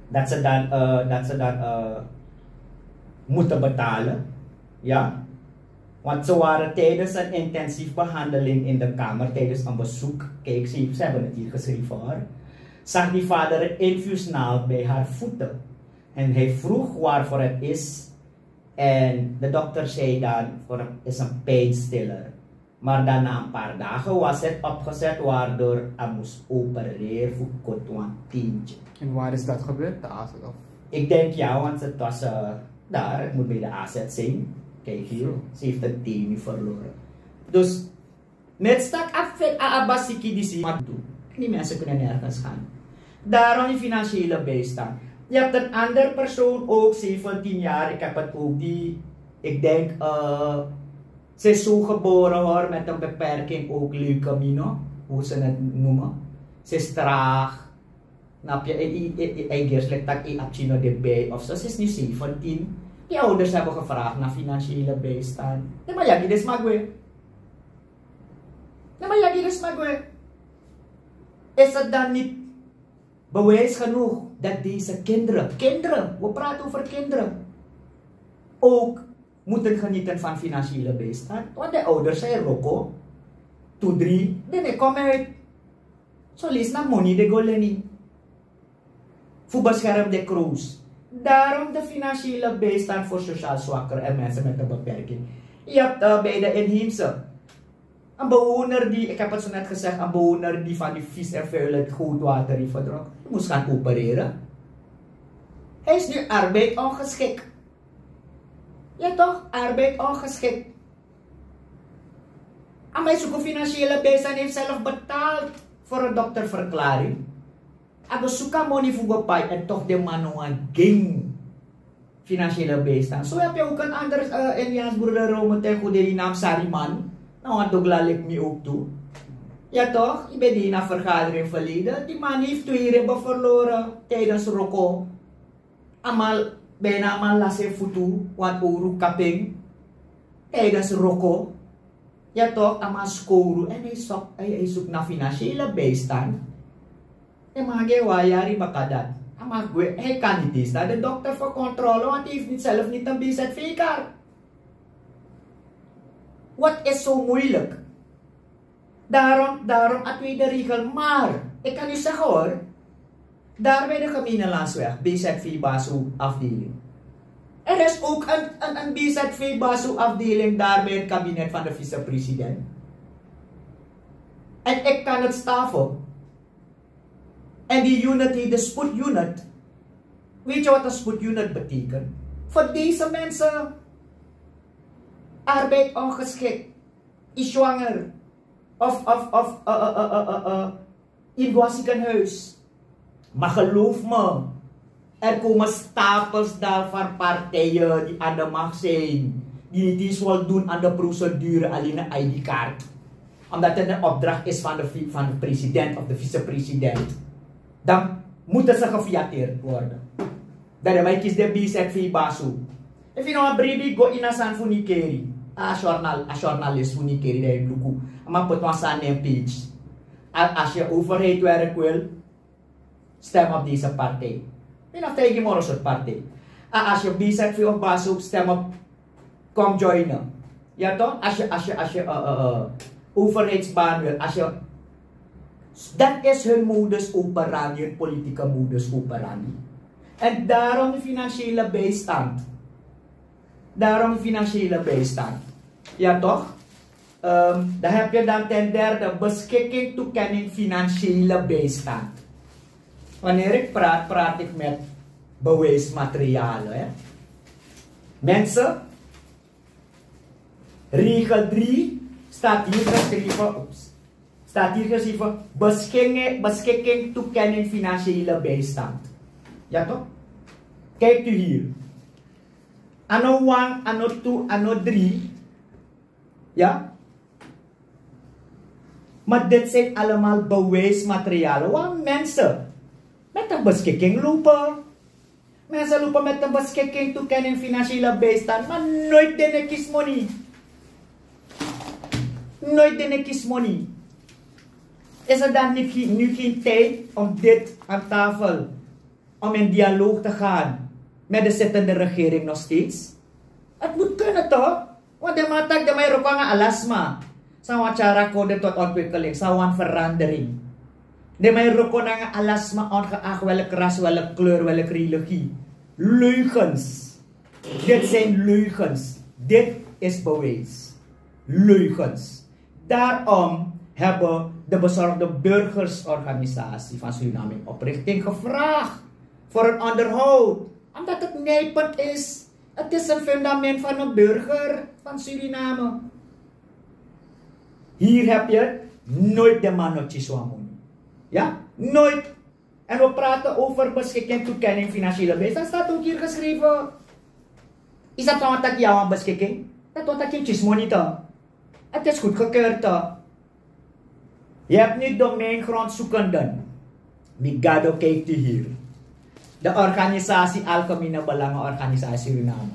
dat ze dan, eh, dat ze dan eh, moeten betalen. Ja? Want ze waren tijdens een intensief behandeling in de kamer, tijdens een bezoek. Kijk, ze, ze hebben het hier geschreven hoor. Zag die vader een infuusnaald bij haar voeten. En hij vroeg waarvoor het is. En de dokter zei dan, voor hem is een pijnstiller. Maar dan na een paar dagen was het opgezet, waardoor hij moest opereren voor kort een tientje. En waar is dat gebeurd? De A Z Of? Ik denk ja, want het was eh, daar, het moet bij de A Z zijn. Kijk hier, zo, ze heeft een teen nu verloren. Dus met stak afet a abasiki die zie maar doen. Die mensen kunnen nergens gaan. Daarom die financiële bijstand. Je hebt een ander persoon, ook zeventien jaar. Ik heb het ook die, ik denk, eh, ze is zo geboren hoor, met een beperking, ook leukemie, no? Hoe ze het noemen. Ze is traag. Snap je? Hij gerslik dat hij actie nog erbij of zo. Ze is nu zeventien. Die ouders hebben gevraagd naar financiële bijstand. Nee, maar ja, die is maar weer. Nee, maar ja, die is maar weer. Is het dan niet bewijs genoeg dat deze kinderen, kinderen, we praten over kinderen, ook moeten genieten van financiële bijstand? Want de ouders zijn roko, tu drie, dan ik kom uit. Zo lees naar money de goleni. Voor beschermde kroos. Daarom de financiële bijstand voor sociaal zwakker en mensen met een beperking. Je hebt eh, bij de inheemse Een bewoner die, ik heb het zo net gezegd, een bewoner die van die vies en vuilig gootwater heeft gedronken, die moest gaan opereren. Hij is nu arbeidsongeschikt. Ja toch, arbeidsongeschikt. A man e suku financiële bijstand, heeft zelf betaald voor een dokterverklaring. A go suku a moni fu go pai, en toch den man no wani gi en financiële bijstand. So heb je ook een ander, eh, Indiaans broeder Rome ten goede, die naam Sariman. Na wan dogla lik mi ook toe. Ja toch, je bent hier naar vergadering verleden. Die man heeft twee ribben verloren tijdens roko. A man, bijna a man lasi en futu, want owru kapi en tijdens roko. Ja toch, a man skowru en hij zoekt, hij, hij zoekt naar financiële bijstand. En man, ge wa yari baka dat. A man gwe, hij kan niet eens naar de dokter voor controle, want hij heeft niet, zelf niet een B Z V-kaart. Wat is zo moeilijk? Daarom, daarom a tweede regel. Maar ik kan u zeggen hoor, daar bij de gemene landsweg, B Z V Basu afdeling. Er is ook een, een, een B Z V Basu afdeling daar bij het kabinet van de vicepresident. En ik kan het staven. En die unit heet de spoedunit. Weet je wat een spoedunit betekent? Voor deze mensen, arbeid ongeschikt, is zwanger, of, of, of, eh, eh, eh, eh, eh, eh, in het ziekenhuis. Maar geloof me, er komen stapels daar van partijen die aan de macht zijn, die niet eens voldoen aan de procedure, alleen een I D-kaart. Omdat het een opdracht is van de vi-, van de president of de vicepresident. Dan moeten ze gefiateerd worden. Dan de man kisi de B Z V Basu. Efu yu no wan bribi, go ini a sani fu Nikeri. A journal, a journalist fu Nikeri, dan yu luku. A man poti wan sani na en page. A, als je overheid werk wil, stem op deze partij. Mi no taigi moro sortu partij. A, als je B Z V of Basu, stem op, kom joinen. Ja toch? Als je, als je, als je, eh, eh, eh, overheidsbaan wil, als je, dat is hun modus operandi, hun politieke modus operandi. En daarom de financiële bijstand. Daarom financiële bijstand. Ja toch? Ehm, dan heb je dan ten derde beschikking toekenning financiële bijstand. Wanneer ik praat, praat ik met bewijsmaterialen, hè. Mensen, regel drie staat hier geschreven, oeps, staat hier geschreven, beschikking, beschikking toekenning financiële bijstand. Ja toch? Kijkt u hier. A no wan, a no tu, a no dri. Ja? Maar dit zijn allemaal bewijsmaterialen waar mensen met een beschikking lopen. Mensen lopen met een beschikking toekenning financiële bijstand, maar nooit de nekismoni. Nooit de nekismoni. Is er dan niet, ge-, nu geen tijd om dit aan tafel, om in dialoog te gaan met de zittende regering nog steeds? Het moet kunnen toch? Want den man taki den man e wroko nanga ala sma. San wani tyari a kondre tot ontwikkeling, san wani verandering. Den man e wroko nanga ala sma, ongeacht welk ras, welk kleur, welk religie. Leugens. Dit zijn leugens. Dit is bewijs. Leugens. Daarom hebben de Bezorgde Burgersorganisatie van Suriname in oprichting gevraagd voor een onderhoud. Omdat het nijpend is. Het is een fundament van een burger van Suriname. Hier heb je het. Nooit de man no kisi wan moni. Ja? Nooit. En we praten over beschikking toekenning financiële bijstand. Staat ook hier geschreven. Is dat dan taki yu wani beschikking? Dat dan taki yu kisi moni toch? Het is goedgekeurd toch? Je hebt nu domeingrondzoekenden. Migado, kijkt u hier. De organisatie Algemene Belangenorganisatie Suriname.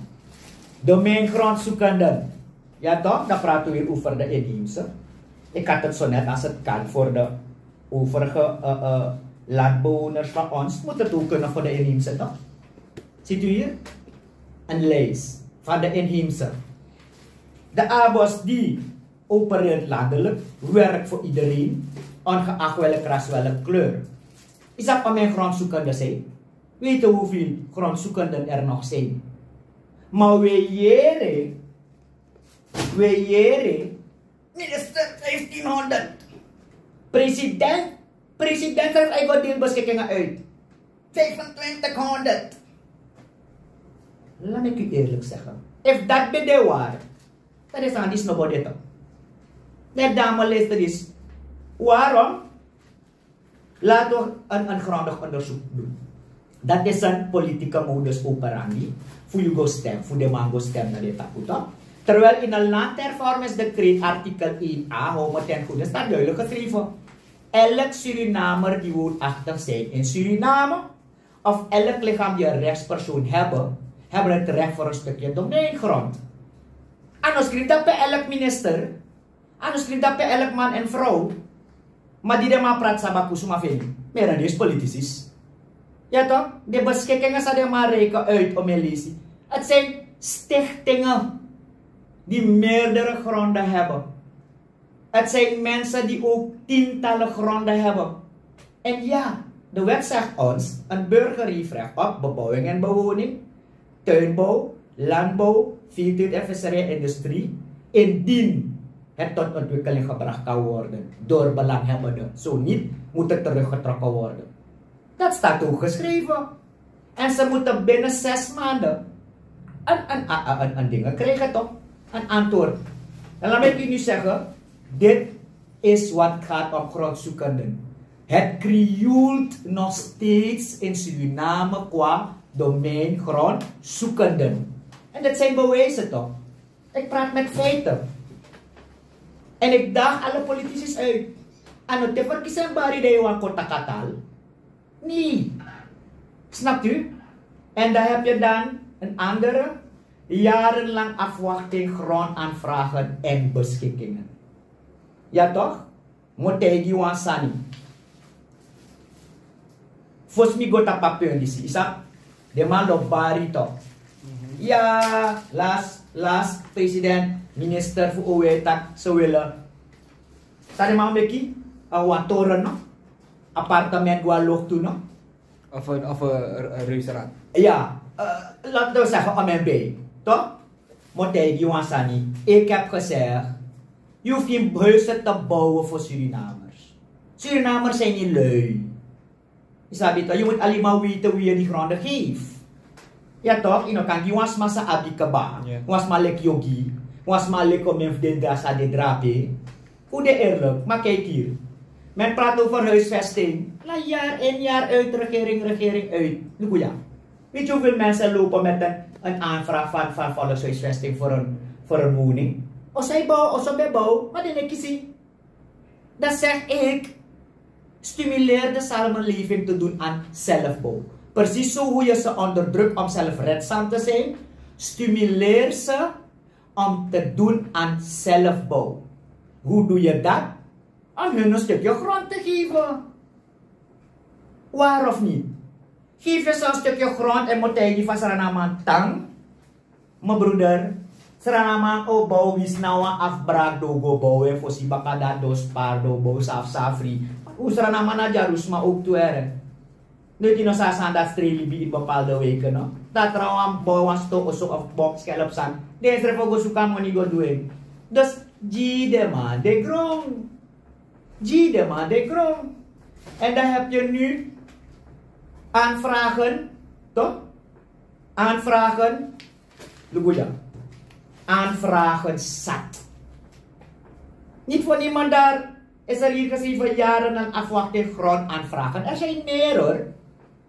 Domeingrondzoekenden. Ja toch? Dan praten we weer over de inheemse. Ik had het zo net, als het kan, voor de overige, eh, eh, landbewoners van ons, moet het ook kunnen voor de inheemse, toch? Ziet u hier? Een lijst van de inheemse. De ABOS die opereert landelijk, werkt voor iedereen, ongeacht welk ras, welke kleur. Yu sabi omeni grondzoekenden zijn? Weet u hoeveel grondzoekenden er nog zijn? Maar we yere, we yere Minister, vijftienhonderd. President, president schrijft eigenlijk wat deelbeschikking uit. Vijfentwintighonderd. Laat ik u eerlijk zeggen. If dat ben de waar, dan is aan die snobodetto. Net dame, luister eens. Waarom? Laten we een, een grondig onderzoek doen. Dat is een politieke modus operandi. Voor je go stem, voor de man go stem naar de takuta. Terwijl in een landhervormingsdecreet artikel één a, hou me ten goede, staat duidelijk geschreven: elk Surinamer die woonachtig zijn in Suriname, of elk lichaam die een rechtspersoon hebben, hebben het recht voor een stukje domeingrond. A no skrifi dati pe elk minister, a no skrifi dati pe elk man en vrouw. Maar die de man praat sabaku suma feni. Meer dan deze politici. Ja toch? De beschikkingen san de man reken uit om en lezen. Het zijn stichtingen die meerdere gronden hebben. Het zijn mensen die ook tientallen gronden hebben. En ja, de wet zegt ons: een burger heeft recht op bebouwing en bewoning, tuinbouw, landbouw, veeteelt en visserij en industrie, indien het tot ontwikkeling gebracht kan worden door belanghebbenden. Zo niet, moet het teruggetrokken worden. Dat staat ook geschreven. En ze moeten binnen zes maanden een, een, een, een, een dingen krijgen, toch? Een antwoord. En laat mij u nu zeggen, dit is wat gaat om grondzoekenden. Het krioelt nog steeds in Suriname qua domeingrondzoekenden. En dat zijn bewijzen, toch? Ik praat met feiten. En ik daag alle politici uit. A no te verkiezing bari de wan kota katal. Nee. Snapt u? En dan heb je dan een andere, jarenlang afwachting, grondaanvragen en beschikkingen. Ja toch? Mi o taigi wan sani. Fosi mi go tapu a punt disi, i sabi, den man lobi bari tok. Ya, last, last president, minister fu owe taki, ze willen. San den man meki, a wan toren, no? Appartement go a lucht tu, no? Of een, of een, een reuzenrad. Ja, eh, laten we zeggen M N B, toch? Mi o taigi yu wan sani. Ik heb gezegd, yu hoeft geen huizen te bouwen voor Surinamers. Surinamers zijn niet lui. Yu sabi toch, yu moet alleen maar weten wie je die gronden geeft. Ja toch, yu no kan gi wan sma san abi kaba. Ja. Wan sma leki Yogi, wan sma leki Omen fu den dra san den dra ape. Fu de eerlijk, maar kijk hier. Men praat over huisvesting. Na jaar in, jaar uit, regering, regering uit. Luku ya. Weet je hoeveel mensen lopen met een, een aanvraag van, van volkshuisvesting voor een, voor een woning? Of zij bouwen, of ze bouwen, maar die niks zien. Dat zeg ik, stimuleer de samenleving te doen aan zelfbouw. Precies zo hoe je ze onderdrukt om zelfredzaam te zijn, stimuleer ze om te doen aan zelfbouw. Hoe doe je dat? Om hun een stukje grond te geven. Waar of niet? Geef je ze een stukje grond en mi o taigi yu fa Sranan man tan. Mijn broeder, Sranan man o bouw, wi si na wan afbraak den o go bouw, fosi baka dati den o spaar, den o bouw safsafri. Un Sranan man na dyaru sma ook tu ere. Noiti yu no sa sani dati strei libi in bepaalde wijken, no? Dati tra wan bouw, wan sto oso of box kelp sani. Den srefi o go suku a moni go du en. Dus gi den man den gron. Gi den man den gron. En dan heb je nu aanvragen, toch? Aanvragen. Luku ya. Aanvragen zat. Niet voor niemand daar is er hier geschreven jaren aan afwachting grondaanvragen. Er zijn meer, hoor.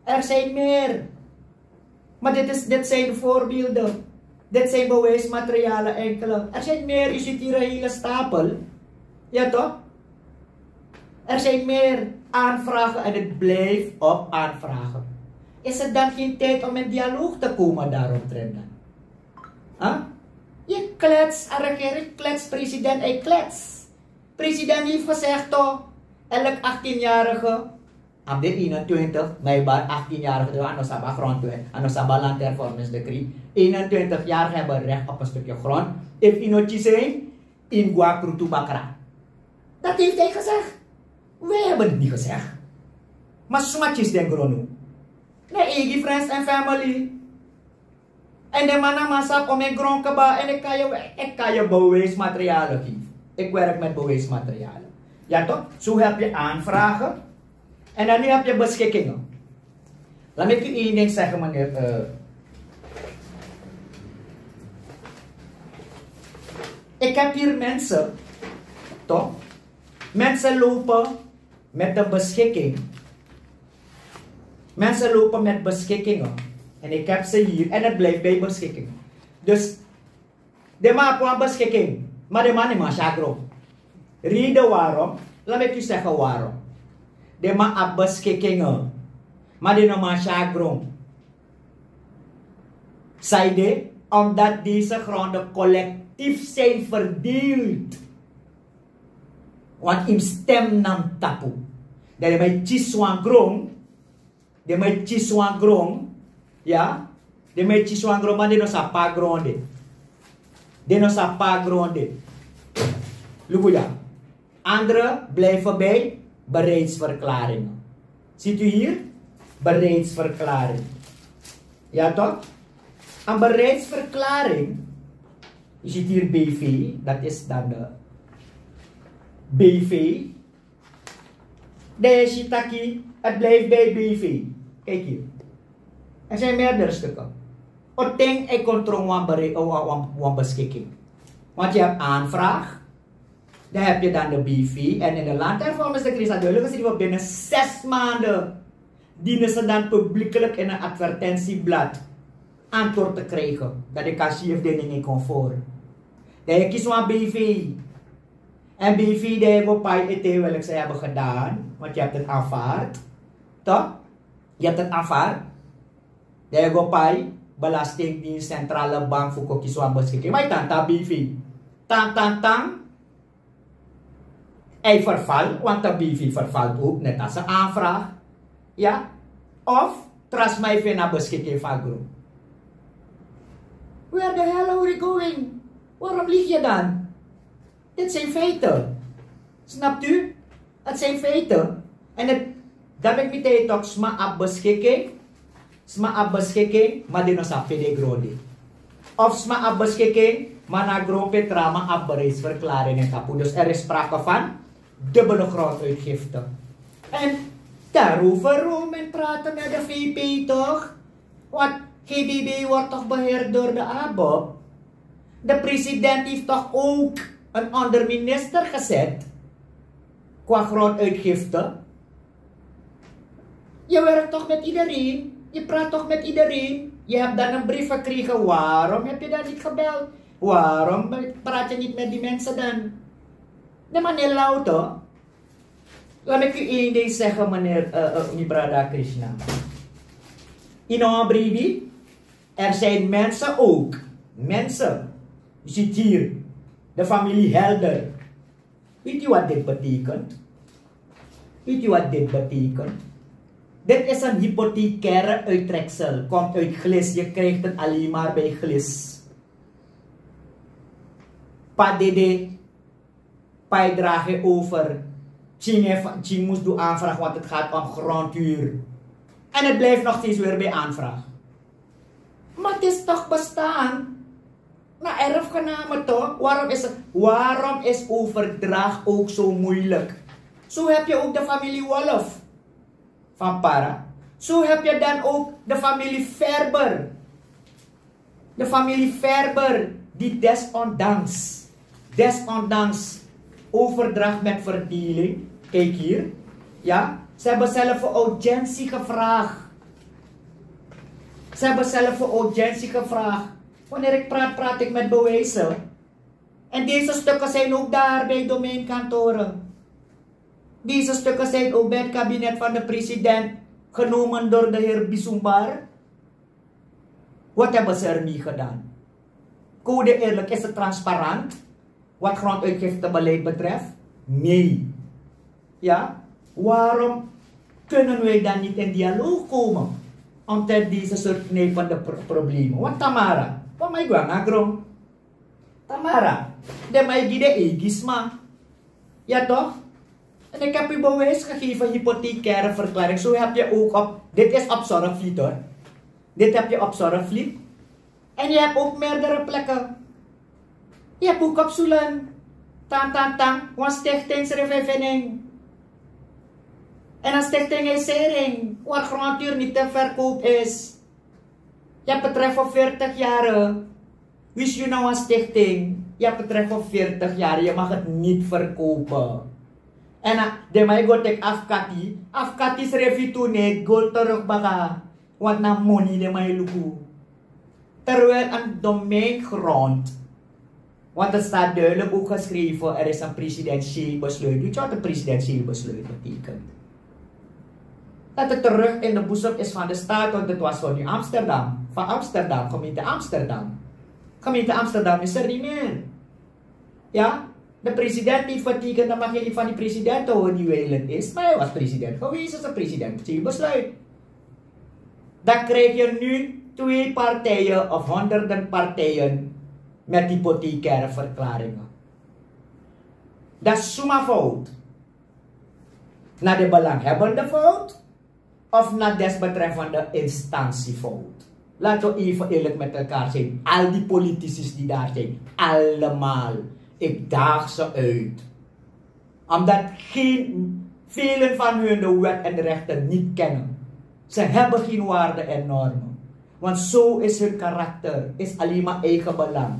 Er zijn meer. Maar dit is, dit zijn voorbeelden. Dit zijn bewijsmaterialen enkele. Er zijn meer, u ziet hier een hele stapel. Ja, toch? Er zijn meer aanvragen en het blijft op aanvragen. Is het dan geen tijd om in dialoog te komen daaromtrent dan? Huh? Je klets, a regering klets, president hij klets. President heeft gezegd toch, elk achttienjarige, op de eenentwintig, maar je bent achttienjarige, a no sabi a grondwet, a no sabi a landhervormingsdecreet. Eenentwintigjarige hebben recht op een stukje grond. Efu yu no kisi en, yu mus go na krutu bakra. Dat heeft hij gezegd. Wij hebben het niet gezegd. Maar suma kisi den gron, no? Na eigi friends en family. En den man na man sabi omeni gron kaba, en ik kan je, ik kan je bewijsmaterialen geven. Ik werk met bewijsmaterialen. Ja, toch? Zo heb je aanvragen. En dan nu heb je beschikkingen. Laat me u één ding zeggen, meneer. Eh, ik heb hier mensen, toch? Mensen lopen met een beschikking. Mensen lopen met beschikkingen. En ik heb ze hier. En het blijft bij beschikkingen. Dus den man abi wan beschikking, maar den man no man si a gron. Reden waarom, laat me u zeggen waarom. Den man abi beschikkingen, maar den no man si a gron. Sanede, omdat deze gronden collectief zijn verdeeld. Want yu mus stem na mi tapu. Dan den man e kisi wan gron. Den man e kisi wan gron. Ja. Den man e kisi wan gron, maar den no sabi pe a gron de. Den no sabi pe a gron de. Luku ya. Anderen blijven bij bereidsverklaringen. Ziet u hier? Bereidsverklaring. Ja, toch? Een bereidsverklaring. U ziet hier B V, dat is dan de B V. Dan yu si taki, het blijft bij B V. Kijk hier. Er zijn meerdere stukken. Oting e kon tron wan bere-, wan, wan, wan beschikking. Want je hebt aanvraag. Dan heb je dan de B V. En in de landhervormingsdecree staat duidelijk geschreven: binnen zes maanden dienen ze dan publiekelijk in een advertentieblad antwoord te krijgen. Dat ik kan zien of dit niet conform. Dan yu kisi wan B V. En B V, dan yu go pai ete welk ze hebben gedaan, want je hebt het aanvaard. Toch? Je hebt het aanvaard. Dan yu go pai belastingdienst, centrale bank fu kon kisi wan beschikking. Maar yu tan na B V. Tan, tan, tan. Hij vervalt, want de B V vervalt ook, net als een aanvraag. Ja? Of tra sma e feni a beschikking fu a gron. Where the hell are we going? Waarom lieg je dan? Dit zijn feiten. Snapt u? Het zijn feiten. En het, dat ben ik meteen toch, sma abi beschikking. Sma abi beschikking, maar den no sabi pe den gron de. Of sma abi beschikking, maar na a gron pe tra man abi bereidsverklaring e tapu. Dus er is sprake van dubbele gronduitgifte. En daarover wil men praten met de V P, toch? Want G B B wordt toch beheerd door de ABOP. De president heeft toch ook een onderminister gezet qua gronduitgifte. Je werkt toch met iedereen? Je praat toch met iedereen? Je hebt dan een brief gekregen. Waarom heb je dan niet gebeld? Waarom praat je niet met die mensen dan? Nee, maar niet louter. Laat ik u één ding zeggen, meneer, eh, eh, mi brada Krishna. Yu no wan bribi, er zijn mensen ook. Mensen. U ziet hier de familie Helder. Weet u wat dit betekent? Weet u wat dit betekent? Dit is een hypothecaire uittreksel. Komt uit Glis. Je krijgt het alleen maar bij Glis. Pa dede, pa e draag over. Tjing, moest doen aanvraag, want het gaat om grondhuur. En het blijft nog steeds weer bij aanvraag. Maar het is toch bestaan? Na erfgenamen toch? Waarom is het, waarom is overdracht ook zo moeilijk? Zo heb je ook de familie Wolf van Para. Zo heb je dan ook de familie Ferber. De familie Ferber, die desondanks, desondanks overdracht met verdeling, kijk hier, ja, ze hebben zelf voor audiëntie gevraagd. Ze hebben zelf voor audiëntie gevraagd. Wanneer ik praat, praat ik met bewijzen. En deze stukken zijn ook daar bij domeinkantoren. Deze stukken zijn ook bij het kabinet van de president genomen door de heer Bisumbar. Wat hebben ze ermee gedaan? Code eerlijk, is het transparant wat gronduitgiftebeleid betreft? Nee. Ja? Waarom kunnen wij dan niet in dialoog komen omtrent deze soort knijpende pro-, problemen? Want Tamara, wat mij gwan agro. Tamara, den man e gi den eigi sma. Ja toch? En ik heb u bewijs gegeven, hypothecaire verklaring. Zo heb je ook op, dit is op Zorgvliet hoor. Dit heb je op Zorgvliet. En je hebt ook meerdere plekken. Je hebt ook op Sulen. Tan, tan, tan, wan stichting srefi e feni en. En a stichting e seri en, wan grondhuur niet te verkoop is. Yu e betreft voor veertig jaren. Wist yu na wan stichting, yu e betreft voor veertig jaren, yu mag het niet verkopen. En a, den man e go teki afkati, afkati srefi tu no e go terug baka. Want na moni den man e luku. Terwijl een domeingrond, want het staat duidelijk ook geschreven, er is een presidentieel besluit. Weet je wat een presidentieel besluit betekent? Dat het terug in de boezem is van de staat, want het was van nu Amsterdam. Van Amsterdam, gemeente Amsterdam. Gemeente Amsterdam is er niet meer. Ja, de president heeft getekend, dan mag je niet van die president horen die wijlen is. Maar hij was president geweest, is een presidentieel besluit. Dan krijg je nu twee partijen of honderden partijen met hypothecaire verklaringen. Dat is suma fout. Na de belanghebbende fout of na desbetreffende instantie fout. Laten we even eerlijk met elkaar zijn. Al die politici die daar zijn, allemaal, ik daag ze uit. Omdat geen, velen van hun de wet en de rechten niet kennen. Ze hebben geen waarden en normen. Want zo is hun karakter, is alleen maar eigen belang.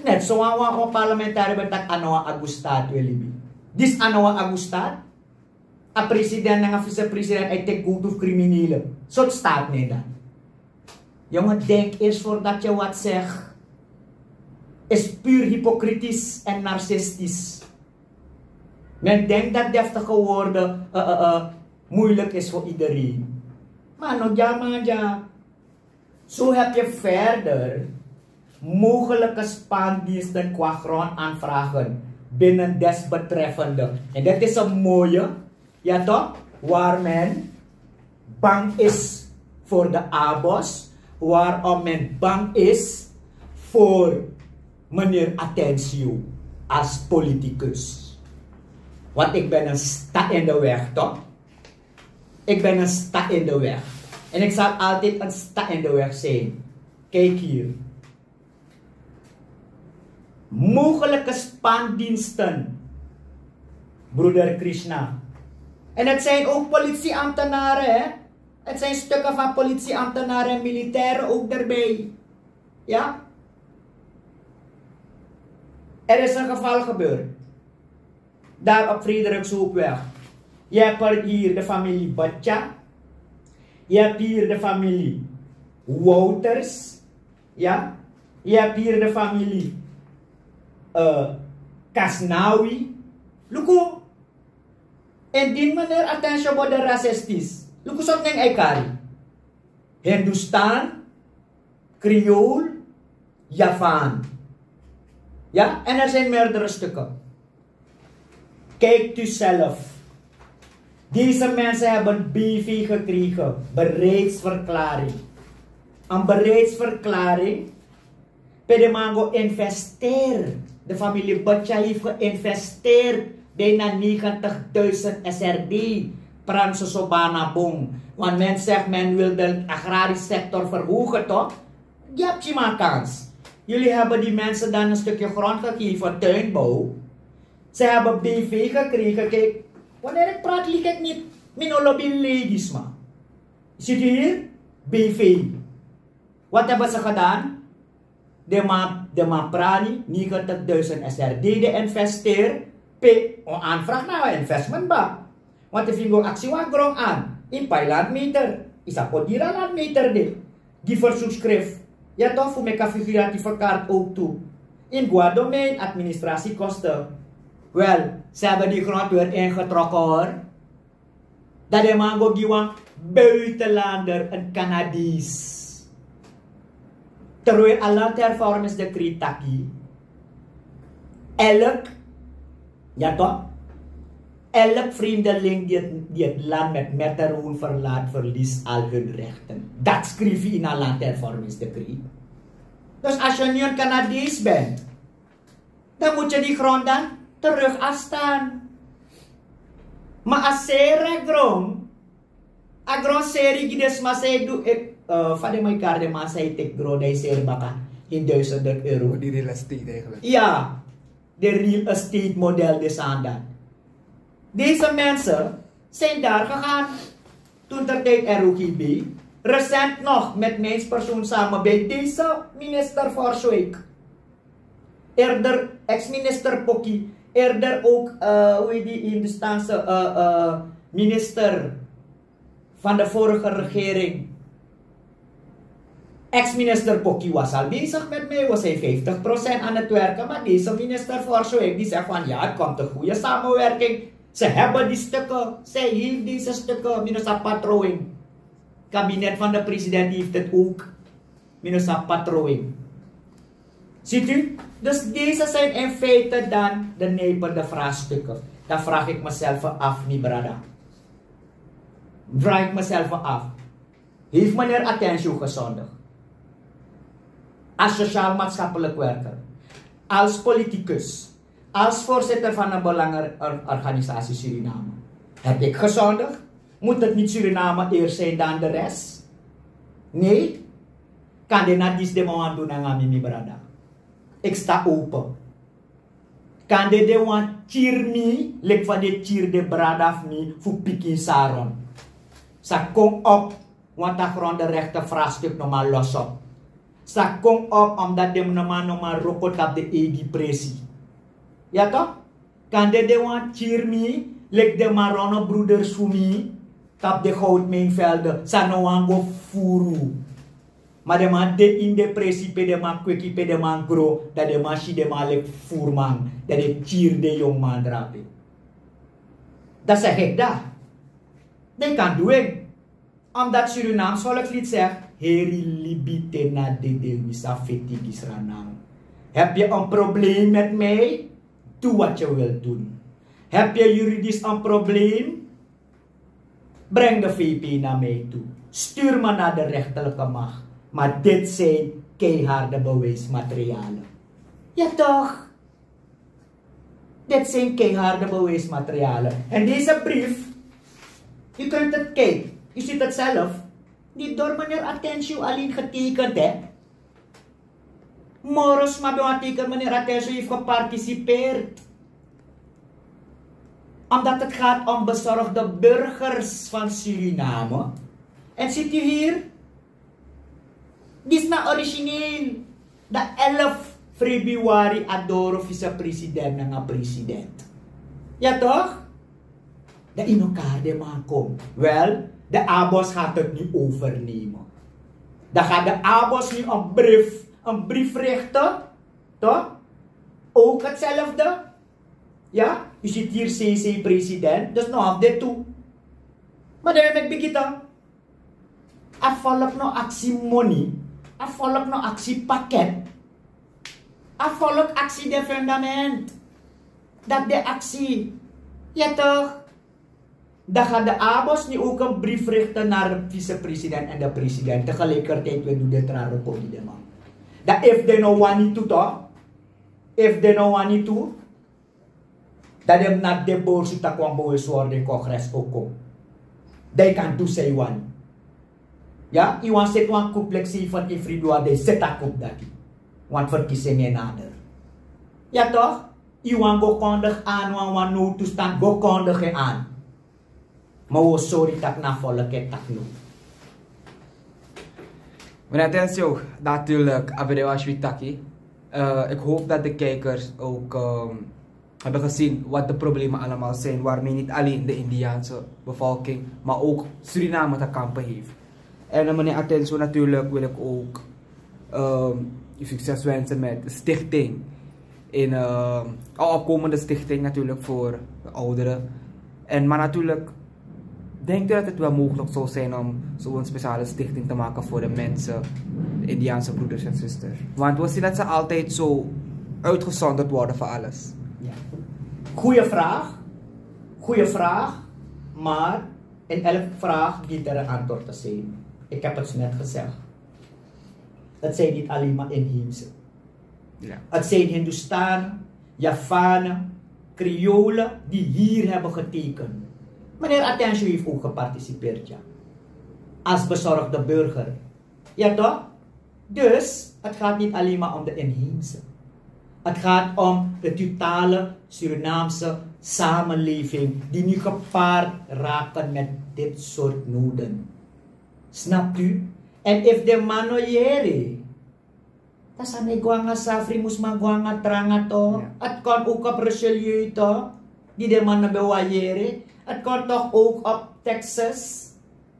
Net zo aan wan parlementariër ben taki a no wan agustaat we libi. Disi a no wan agustaat. A president nanga vicepresident e teki go fu criminele. Sortu staat na en dan? Jongen, denk eerst voordat je wat zegt. Is puur hypocritisch en narcistisch. Men denkt dat deftige woorden, eh, eh, eh, moeilijk is voor iedereen. Maar no dya man dya. Zo heb je verder mogelijke spandiensten qua grondaanvragen binnen desbetreffende. En dat is een mooie, ja toch? Waar men bang is voor de abos, waarom men bang is voor meneer Atencio als politicus. Want ik ben een stap in de weg, toch? Ik ben een stap in de weg. En ik zal altijd een stap in de weg zijn. Kijk hier. Mogelijke spandiensten, broeder Krishna. En het zijn ook politieambtenaren, hè? Het zijn stukken van politieambtenaren en militairen ook erbij. Ja? Er is een geval gebeurd. Daar op Frederikshoopweg. Je hebt hier de familie Batya. Je hebt hier de familie Wouters. Ja? Je hebt hier de familie, eh, Kasnawi. Luku. En die meneer Atencio bo de racistisch. Luku sop neng e kari. Hindustan, Creool, Javaan. Ja, en er zijn meerdere stukken. Kijkt u zelf. Deze mensen hebben B V gekregen, bereidsverklaring. Een bereidsverklaring pe den man go investeer. De familie Batya heeft geïnvesteerd bijna negentigduizend S R D. Pransoso bana bung. Want men zegt men wil de agrarische sector verhogen, toch? Geef die maar kans. Jullie hebben die mensen dan een stukje grond gegeven, tuinbouw. Ze hebben B V gekregen. Kijk, wanneer ik praat, lieg ik niet. Mi no lobi legi sma. Ziet u hier? B V. Wat hebben ze gedaan? Den man, den man prani, negentigduizend S R D investeer, pe wan aanvraag na wan investment ba. Want efu yu go aksi wan gron aan, yu pai landmeter, yu sa poti diri a landmeter de. Gi verzoekskrif. Ya toch, fu meki a figuratieve kaart ook tu. Yu go na domein, administratiekosten. Wel, ze hebben die grond weer ingetrokken, hoor. Dat den man go gi wan buitenlander, een Canadees. Terwijl a landhervormingsdecreet taki, elk, ja toch, elk vreemdeling die het, die het land met metterhoon verlaat, verliest al hun rechten. Dat schrijf je in a landhervormingsdecreet. Dus als je nu een Canadees bent, dan moet je die grond dan terug afstaan. Maar a seri gron, a gron seri gi den sma san e du, eh, eh, fa den man e kari den man san e teki gron, dan e seri baka in duizenden euro. Voor die real estate eigenlijk. Ja. De real estate model de sani dati. Deze mensen zijn daar gegaan. Toen ter tijd R O G B. Recent nog met mijns persoon samen bij deze minister Forswijk. Eerder ex-minister Poki. Eerder ook, eh, hoe heet die Hindoestaanse eh, eh, minister van de vorige regering. Ex-minister Poki was al bezig met mij, was hij vijftig procent aan het werken, maar deze minister Forswijk die zegt van ja, het komt een goede samenwerking. Ze hebben die stukken, zij heeft deze stukken, minister Patroon. Kabinet van de president heeft het ook, minister Patroon. Ziet u? Dus deze zijn in feite dan de nijpende vraagstukken. Dan vraag ik mezelf af, niet brada. Vraag ik mezelf af. Heeft meneer Attention gezondigd? Als sociaal-maatschappelijk werker, als politicus, als voorzitter van een belangenorganisatie Suriname, heb ik gezondigd? Moet het niet Suriname eerst zijn dan de rest? Nee? Kan de na dis de man wan doen nanga mi, mi brada. Ik sta open. Kan de de wan tyri mi, leki fa de tyri de brada fu mi fu pikin Saron. Sa kon op, want a grondenrechten vraagstuk no man los op. Sa kon op, omdat dem no man no man roko tapu de eigi presi. Ya toch? Kan de de wan tyri mi, leki de Marokkaanse broeders fu mi, tapu de goudmijnvelden, sa no wan go furu. Maar de man de in de presi pe de man kweki pe de man gro, dat de man si de man leki voerman, dat de tyri de jongman drape. Dat zeg ik daar. Die kan doen. Omdat Surinaams volkslied zegt: Heri libi te na dede wi sa feti gi sranang. Heb je een probleem met mij? Doe wat je wilt doen. Heb je juridisch een probleem? Breng de V P naar mij toe. Stuur me naar de rechterlijke macht. Maar dit zijn keiharde bewijsmaterialen. Ja toch? Dit zijn keiharde bewijsmaterialen. En deze brief, u kunt het kijken, u ziet het zelf, niet door meneer Attention alleen getekend, hè. Moro sma ben wan teken, meneer Attention heeft geparticipeerd. Omdat het gaat om bezorgde burgers van Suriname. En ziet u hier, dit is nou origineel. De elf februari a doro vicepresident nanga president. Ja toch? De in elkaar de man komt. Wel, de ABOS gaat het nu overnemen. Dan gaat de ABOS nu een brief, een brief richten. Toch? Ook hetzelfde. Ja, u ziet hier C C-president, dus no half dit toe. Maar dan ben ik begin. A volk no aksi money, a volk no aksi pakket. A volk aksi de fundament. Dat de aksi. Ja toch? Dan gaat de ABOS nu ook een brief richten naar de vicepresident en de president. Tegelijkertijd we doen de traro kodi de man. Dat if de no wani tu toch? If de no wani tu, dan dem na de borsu takwan bowe sworde congres oko. Dan kan tu sei wani. Ja, i wan set wan kup leki seventeen februari, dan i set a kup dati. Want verkiezingen nader. Ja toch? I wan go kondig aan, wan wan noodtoestand go kondig aan. Maar we sorry tak na volk e tak no. Meneer Attention, natuurlijk, a ben de wan switaki. Eh, ik hoop dat de kijkers ook ehm, hebben gezien wat de problemen allemaal zijn waarmee niet alleen de Indiaanse bevolking, maar ook Suriname te kampen heeft. En eh, meneer Attention, natuurlijk wil ik ook ehm, u succes wensen met de stichting. In eh, een opkomende stichting natuurlijk voor de ouderen. En maar natuurlijk denkt u dat het wel mogelijk zou zijn om zo'n speciale stichting te maken voor de mensen, de Indiaanse broeders en zusters? Want we zien dat ze altijd zo uitgezonderd worden van alles. Ja. Goeie vraag. Goeie vraag. Maar in elke vraag dient er een antwoord te zijn. Ik heb het net gezegd. Het zijn niet alleen maar inheemse. Ja. Het zijn Hindoestanen, Javanen, Creolen die hier hebben getekend. Meneer Attention heeft ook geparticipeerd, ja. Als bezorgde burger. Ja toch? Dus, het gaat niet alleen maar om de inheemse. Het gaat om de totale Surinaamse samenleving die nu gepaard raken met dit soort noden. Snapt u? En if de man no yere, dan san e go nanga safri, mus man go nanga tranga toch. Het kan ook op Richelieu toch, die de man no ben wani yere. Het kan toch ook op Texas,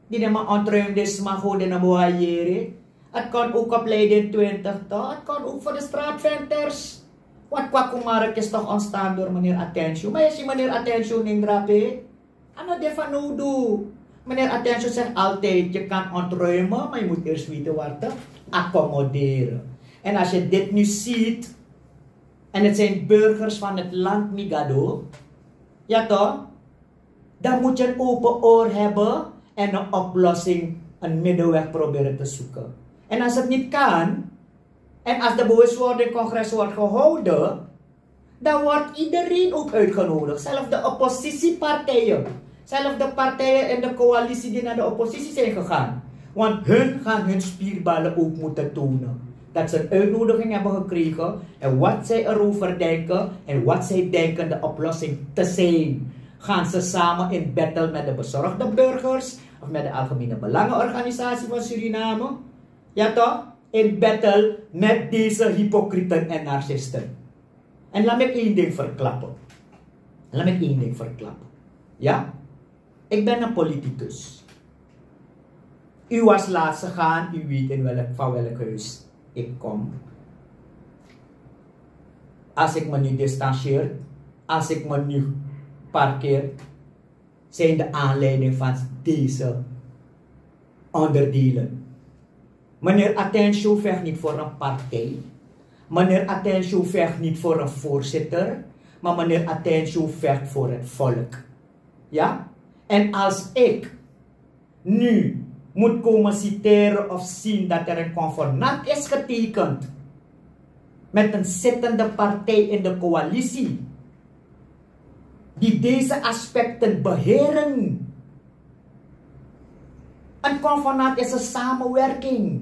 die de man ontruimde sma go, den no ben wani yere. Het kan ook op Leiden twintig toch. Het kan ook voor de straatventers. Want kwakumark is toch ontstaan door meneer Attention. Maar je ziet meneer Attention in drape. A no de fanowdu. Meneer Attention zegt altijd: je kan ontruimen, maar je moet eerst weten waar te accommoderen. En als je dit nu ziet, en het zijn burgers van het land, mi gado, ja toch, dan moet je een open oor hebben en een oplossing, een middenweg proberen te zoeken. En als het niet kan, en als de bewustwording congres wordt gehouden, dan wordt iedereen ook uitgenodigd. Zelfs de oppositiepartijen. Zelfs de partijen in de coalitie die naar de oppositie zijn gegaan. Want hun gaan hun spierballen ook moeten tonen. Dat ze een uitnodiging hebben gekregen en wat zij erover denken en wat zij denken de oplossing te zijn. Gaan ze samen in battle met de bezorgde burgers of met de Algemene Belangenorganisatie van Suriname? Ja toch? In battle met deze hypocrieten en narcisten. En laat me één ding verklappen. Laat me één ding verklappen. Ja? Ik ben een politicus. U was laatst gegaan, u weet in welk, van welk huis ik kom. Als ik me nu distancieer, als ik me nu parkeer, zijn de aanleiding van deze onderdelen. Meneer Attention vecht niet voor een partij. Meneer Attention vecht niet voor een voorzitter. Maar meneer Attention vecht voor het volk. Ja? En als ik nu moet komen citeren of zien dat er een convenant is getekend met een zittende partij in de coalitie die deze aspecten beheren. Een convenant is een samenwerking.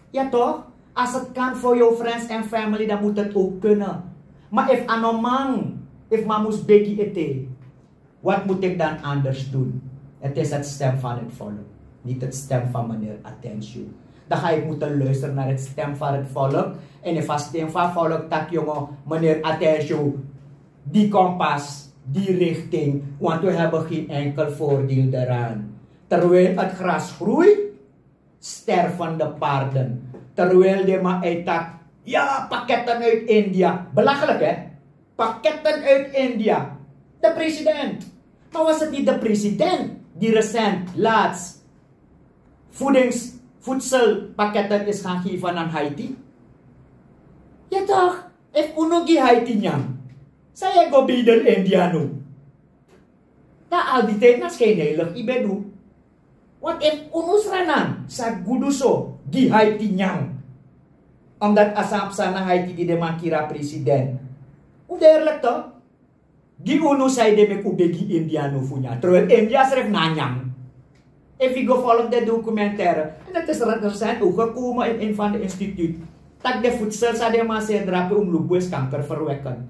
Ja toch? Als het kan voor jouw friends en family, dan moet het ook kunnen. Maar if a no man, if man mus begi ete, wat moet ik dan anders doen? Het is het stem van het volk, niet het stem van meneer Attention. Dan ga ik moeten luisteren naar het stem van het volk. En if a stem van volk taki: jongen, meneer Attention, die kompas, die richting, want we hebben geen enkel voordeel daaraan. Terwijl het gras groeit, sterven de paarden. Terwijl de man e taki: ja, pakketten uit India. Belachelijk, hè? Pakketten uit India. De president. Maar was het niet de president die recent, laatst, voedings, voedselpakketten is gaan geven aan Haiti? Ja toch? If unu gi Haiti nyan, san yu e go bedel India now? Dan al die tijd na schijnheilig yu ben du. Want if unu sranan sa gudu so gi Haiti nyan, omdat a san psa na Haiti di den man kiri a president. Un de eerlijk toch? Gi unu san ede meki un begi India now fu nyan, terwijl India srefi no e nyan. Efu yu go folg den documentaire, en dat is recent ook gekomen in een van de instituut, taki den voedsel san den man seni drape, un mus luku bun, is kankerverwekkend.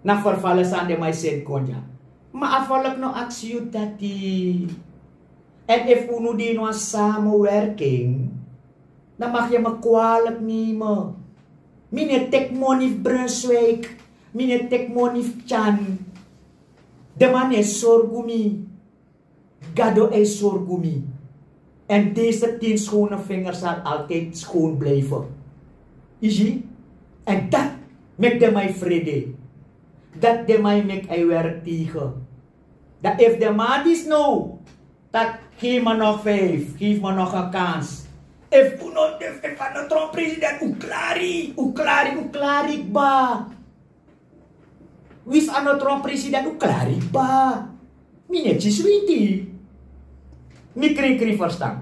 Na vervallen sani den man e seni kon dya. Ma a volk no aksi yu dati. En efu unu de ini wan samenwerking, dan mag je me kwalijk nemen. Mi no e teki moni fu Brunswijk. Mi no e teki moni fu Tyan. Den man no e sorgu mi. Gado e sorgu mi. En deze tien schone vingers zal altijd schoon blijven. Yu si? En dat meki den man e frede. Dat den man e meki a e werk tegen. Dan efu den man disi now taki: geef me nog vijf, geef me nog een kans. Efu un no, efu, efu a no Trump president, un klari, un klari, un klari kba. Winsi a no Trump president, un klari kba. Mi no e kisi switi. Mi krinkrin ferstan.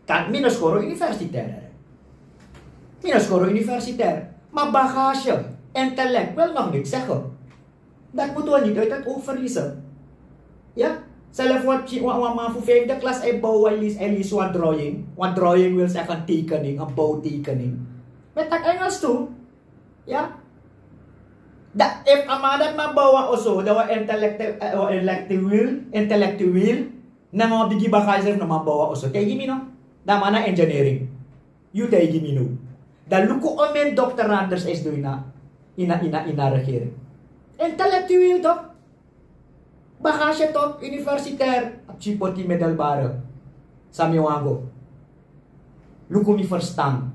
Kan, mi no skoro universitair. Mi no skoro universitair. Ma bagage, intellect wil nog niks zeggen. Dat moeten we niet uit het oog verliezen. Ja? Zelf wat je, wan, wan man fu vijfde klas, hij bouw, hij leest, hij leest wat drawing. Wat drawing wil zeggen, een tekening, een bouwtekening. Met dat Engels toe. Ja? Dan efu a man dati man bow wan oso, dan wan intellectueel, intellectueel, nanga wan bigi bagage srefi no man bow wan oso. Taigi mi no. Dan a man na engineering. Yu taigi mi no. Dan luku omeni dokter Anders is doing na ina ina ina regering. Intellectueel toch? Bagage top, universitair, a pikin poti middelbare. San mi wani go. Luku mi verstan.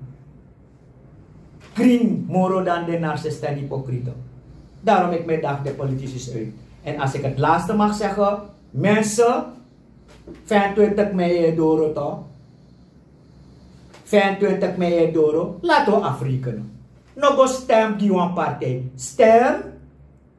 Kring moro dan den narcisten hypocriete. Daarom ik mij daag de politici uit. En als ik het laatste mag zeggen, mensen, vijfentwintig mei e doro toch? Vijfentwintig mei e doro, laten we afrekenen. No go stem gi wan partij. Stem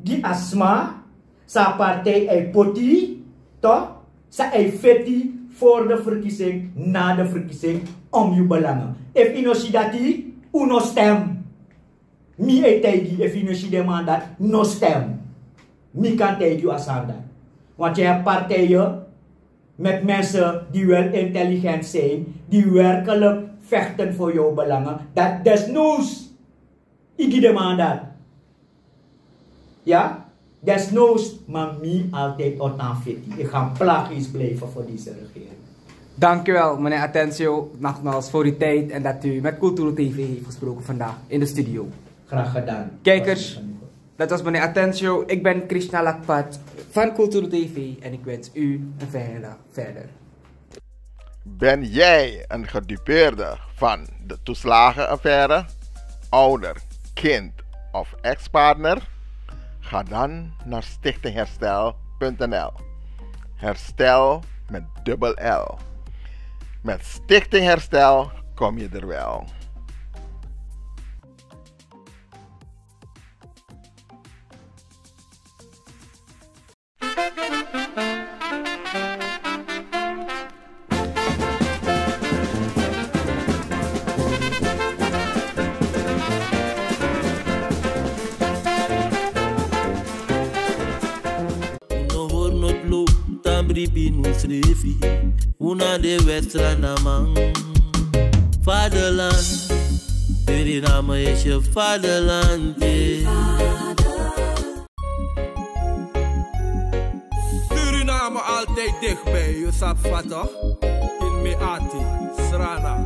gi a sma san a partij e poti, toch? San e feti voor de verkiezing, na de verkiezing, om yu belangen. Efu yu no si dati, un no stem. Mi e taigi yu, efu yu no si den man dati, no stem. Mi kan taigi yu a sani dati. Want je hebt partijen met mensen die wel intelligent zijn, die werkelijk vechten voor jouw belangen, dat desnoods yu gi den man dati. Ya, desnoods, maar mi altijd o tan feti. Ik ga plagies blijven voor deze regering. Dankjewel, meneer Atencio, nogmaals voor uw tijd en dat u met Culturo T V heeft gesproken vandaag in de studio. Graag gedaan. Kijkers, dat was meneer Atencio. Ik ben Krishna Lakpat van Culturo T V en ik wens u een fijne dag verder. Ben jij een gedupeerde van de toeslagenaffaire? Ouder, kind of ex-partner? Ga dan naar stichting herstel punt n l. Herstel met dubbel L. Met Stichting Herstel kom je er wel. No hori no dlo, tan bribi no srefi. Un na de wet Srananman. Vaderland, Suriname is je vaderland, eh. Suriname altijd dichtbij, yu sabi fa toch? In mi ati, Srana.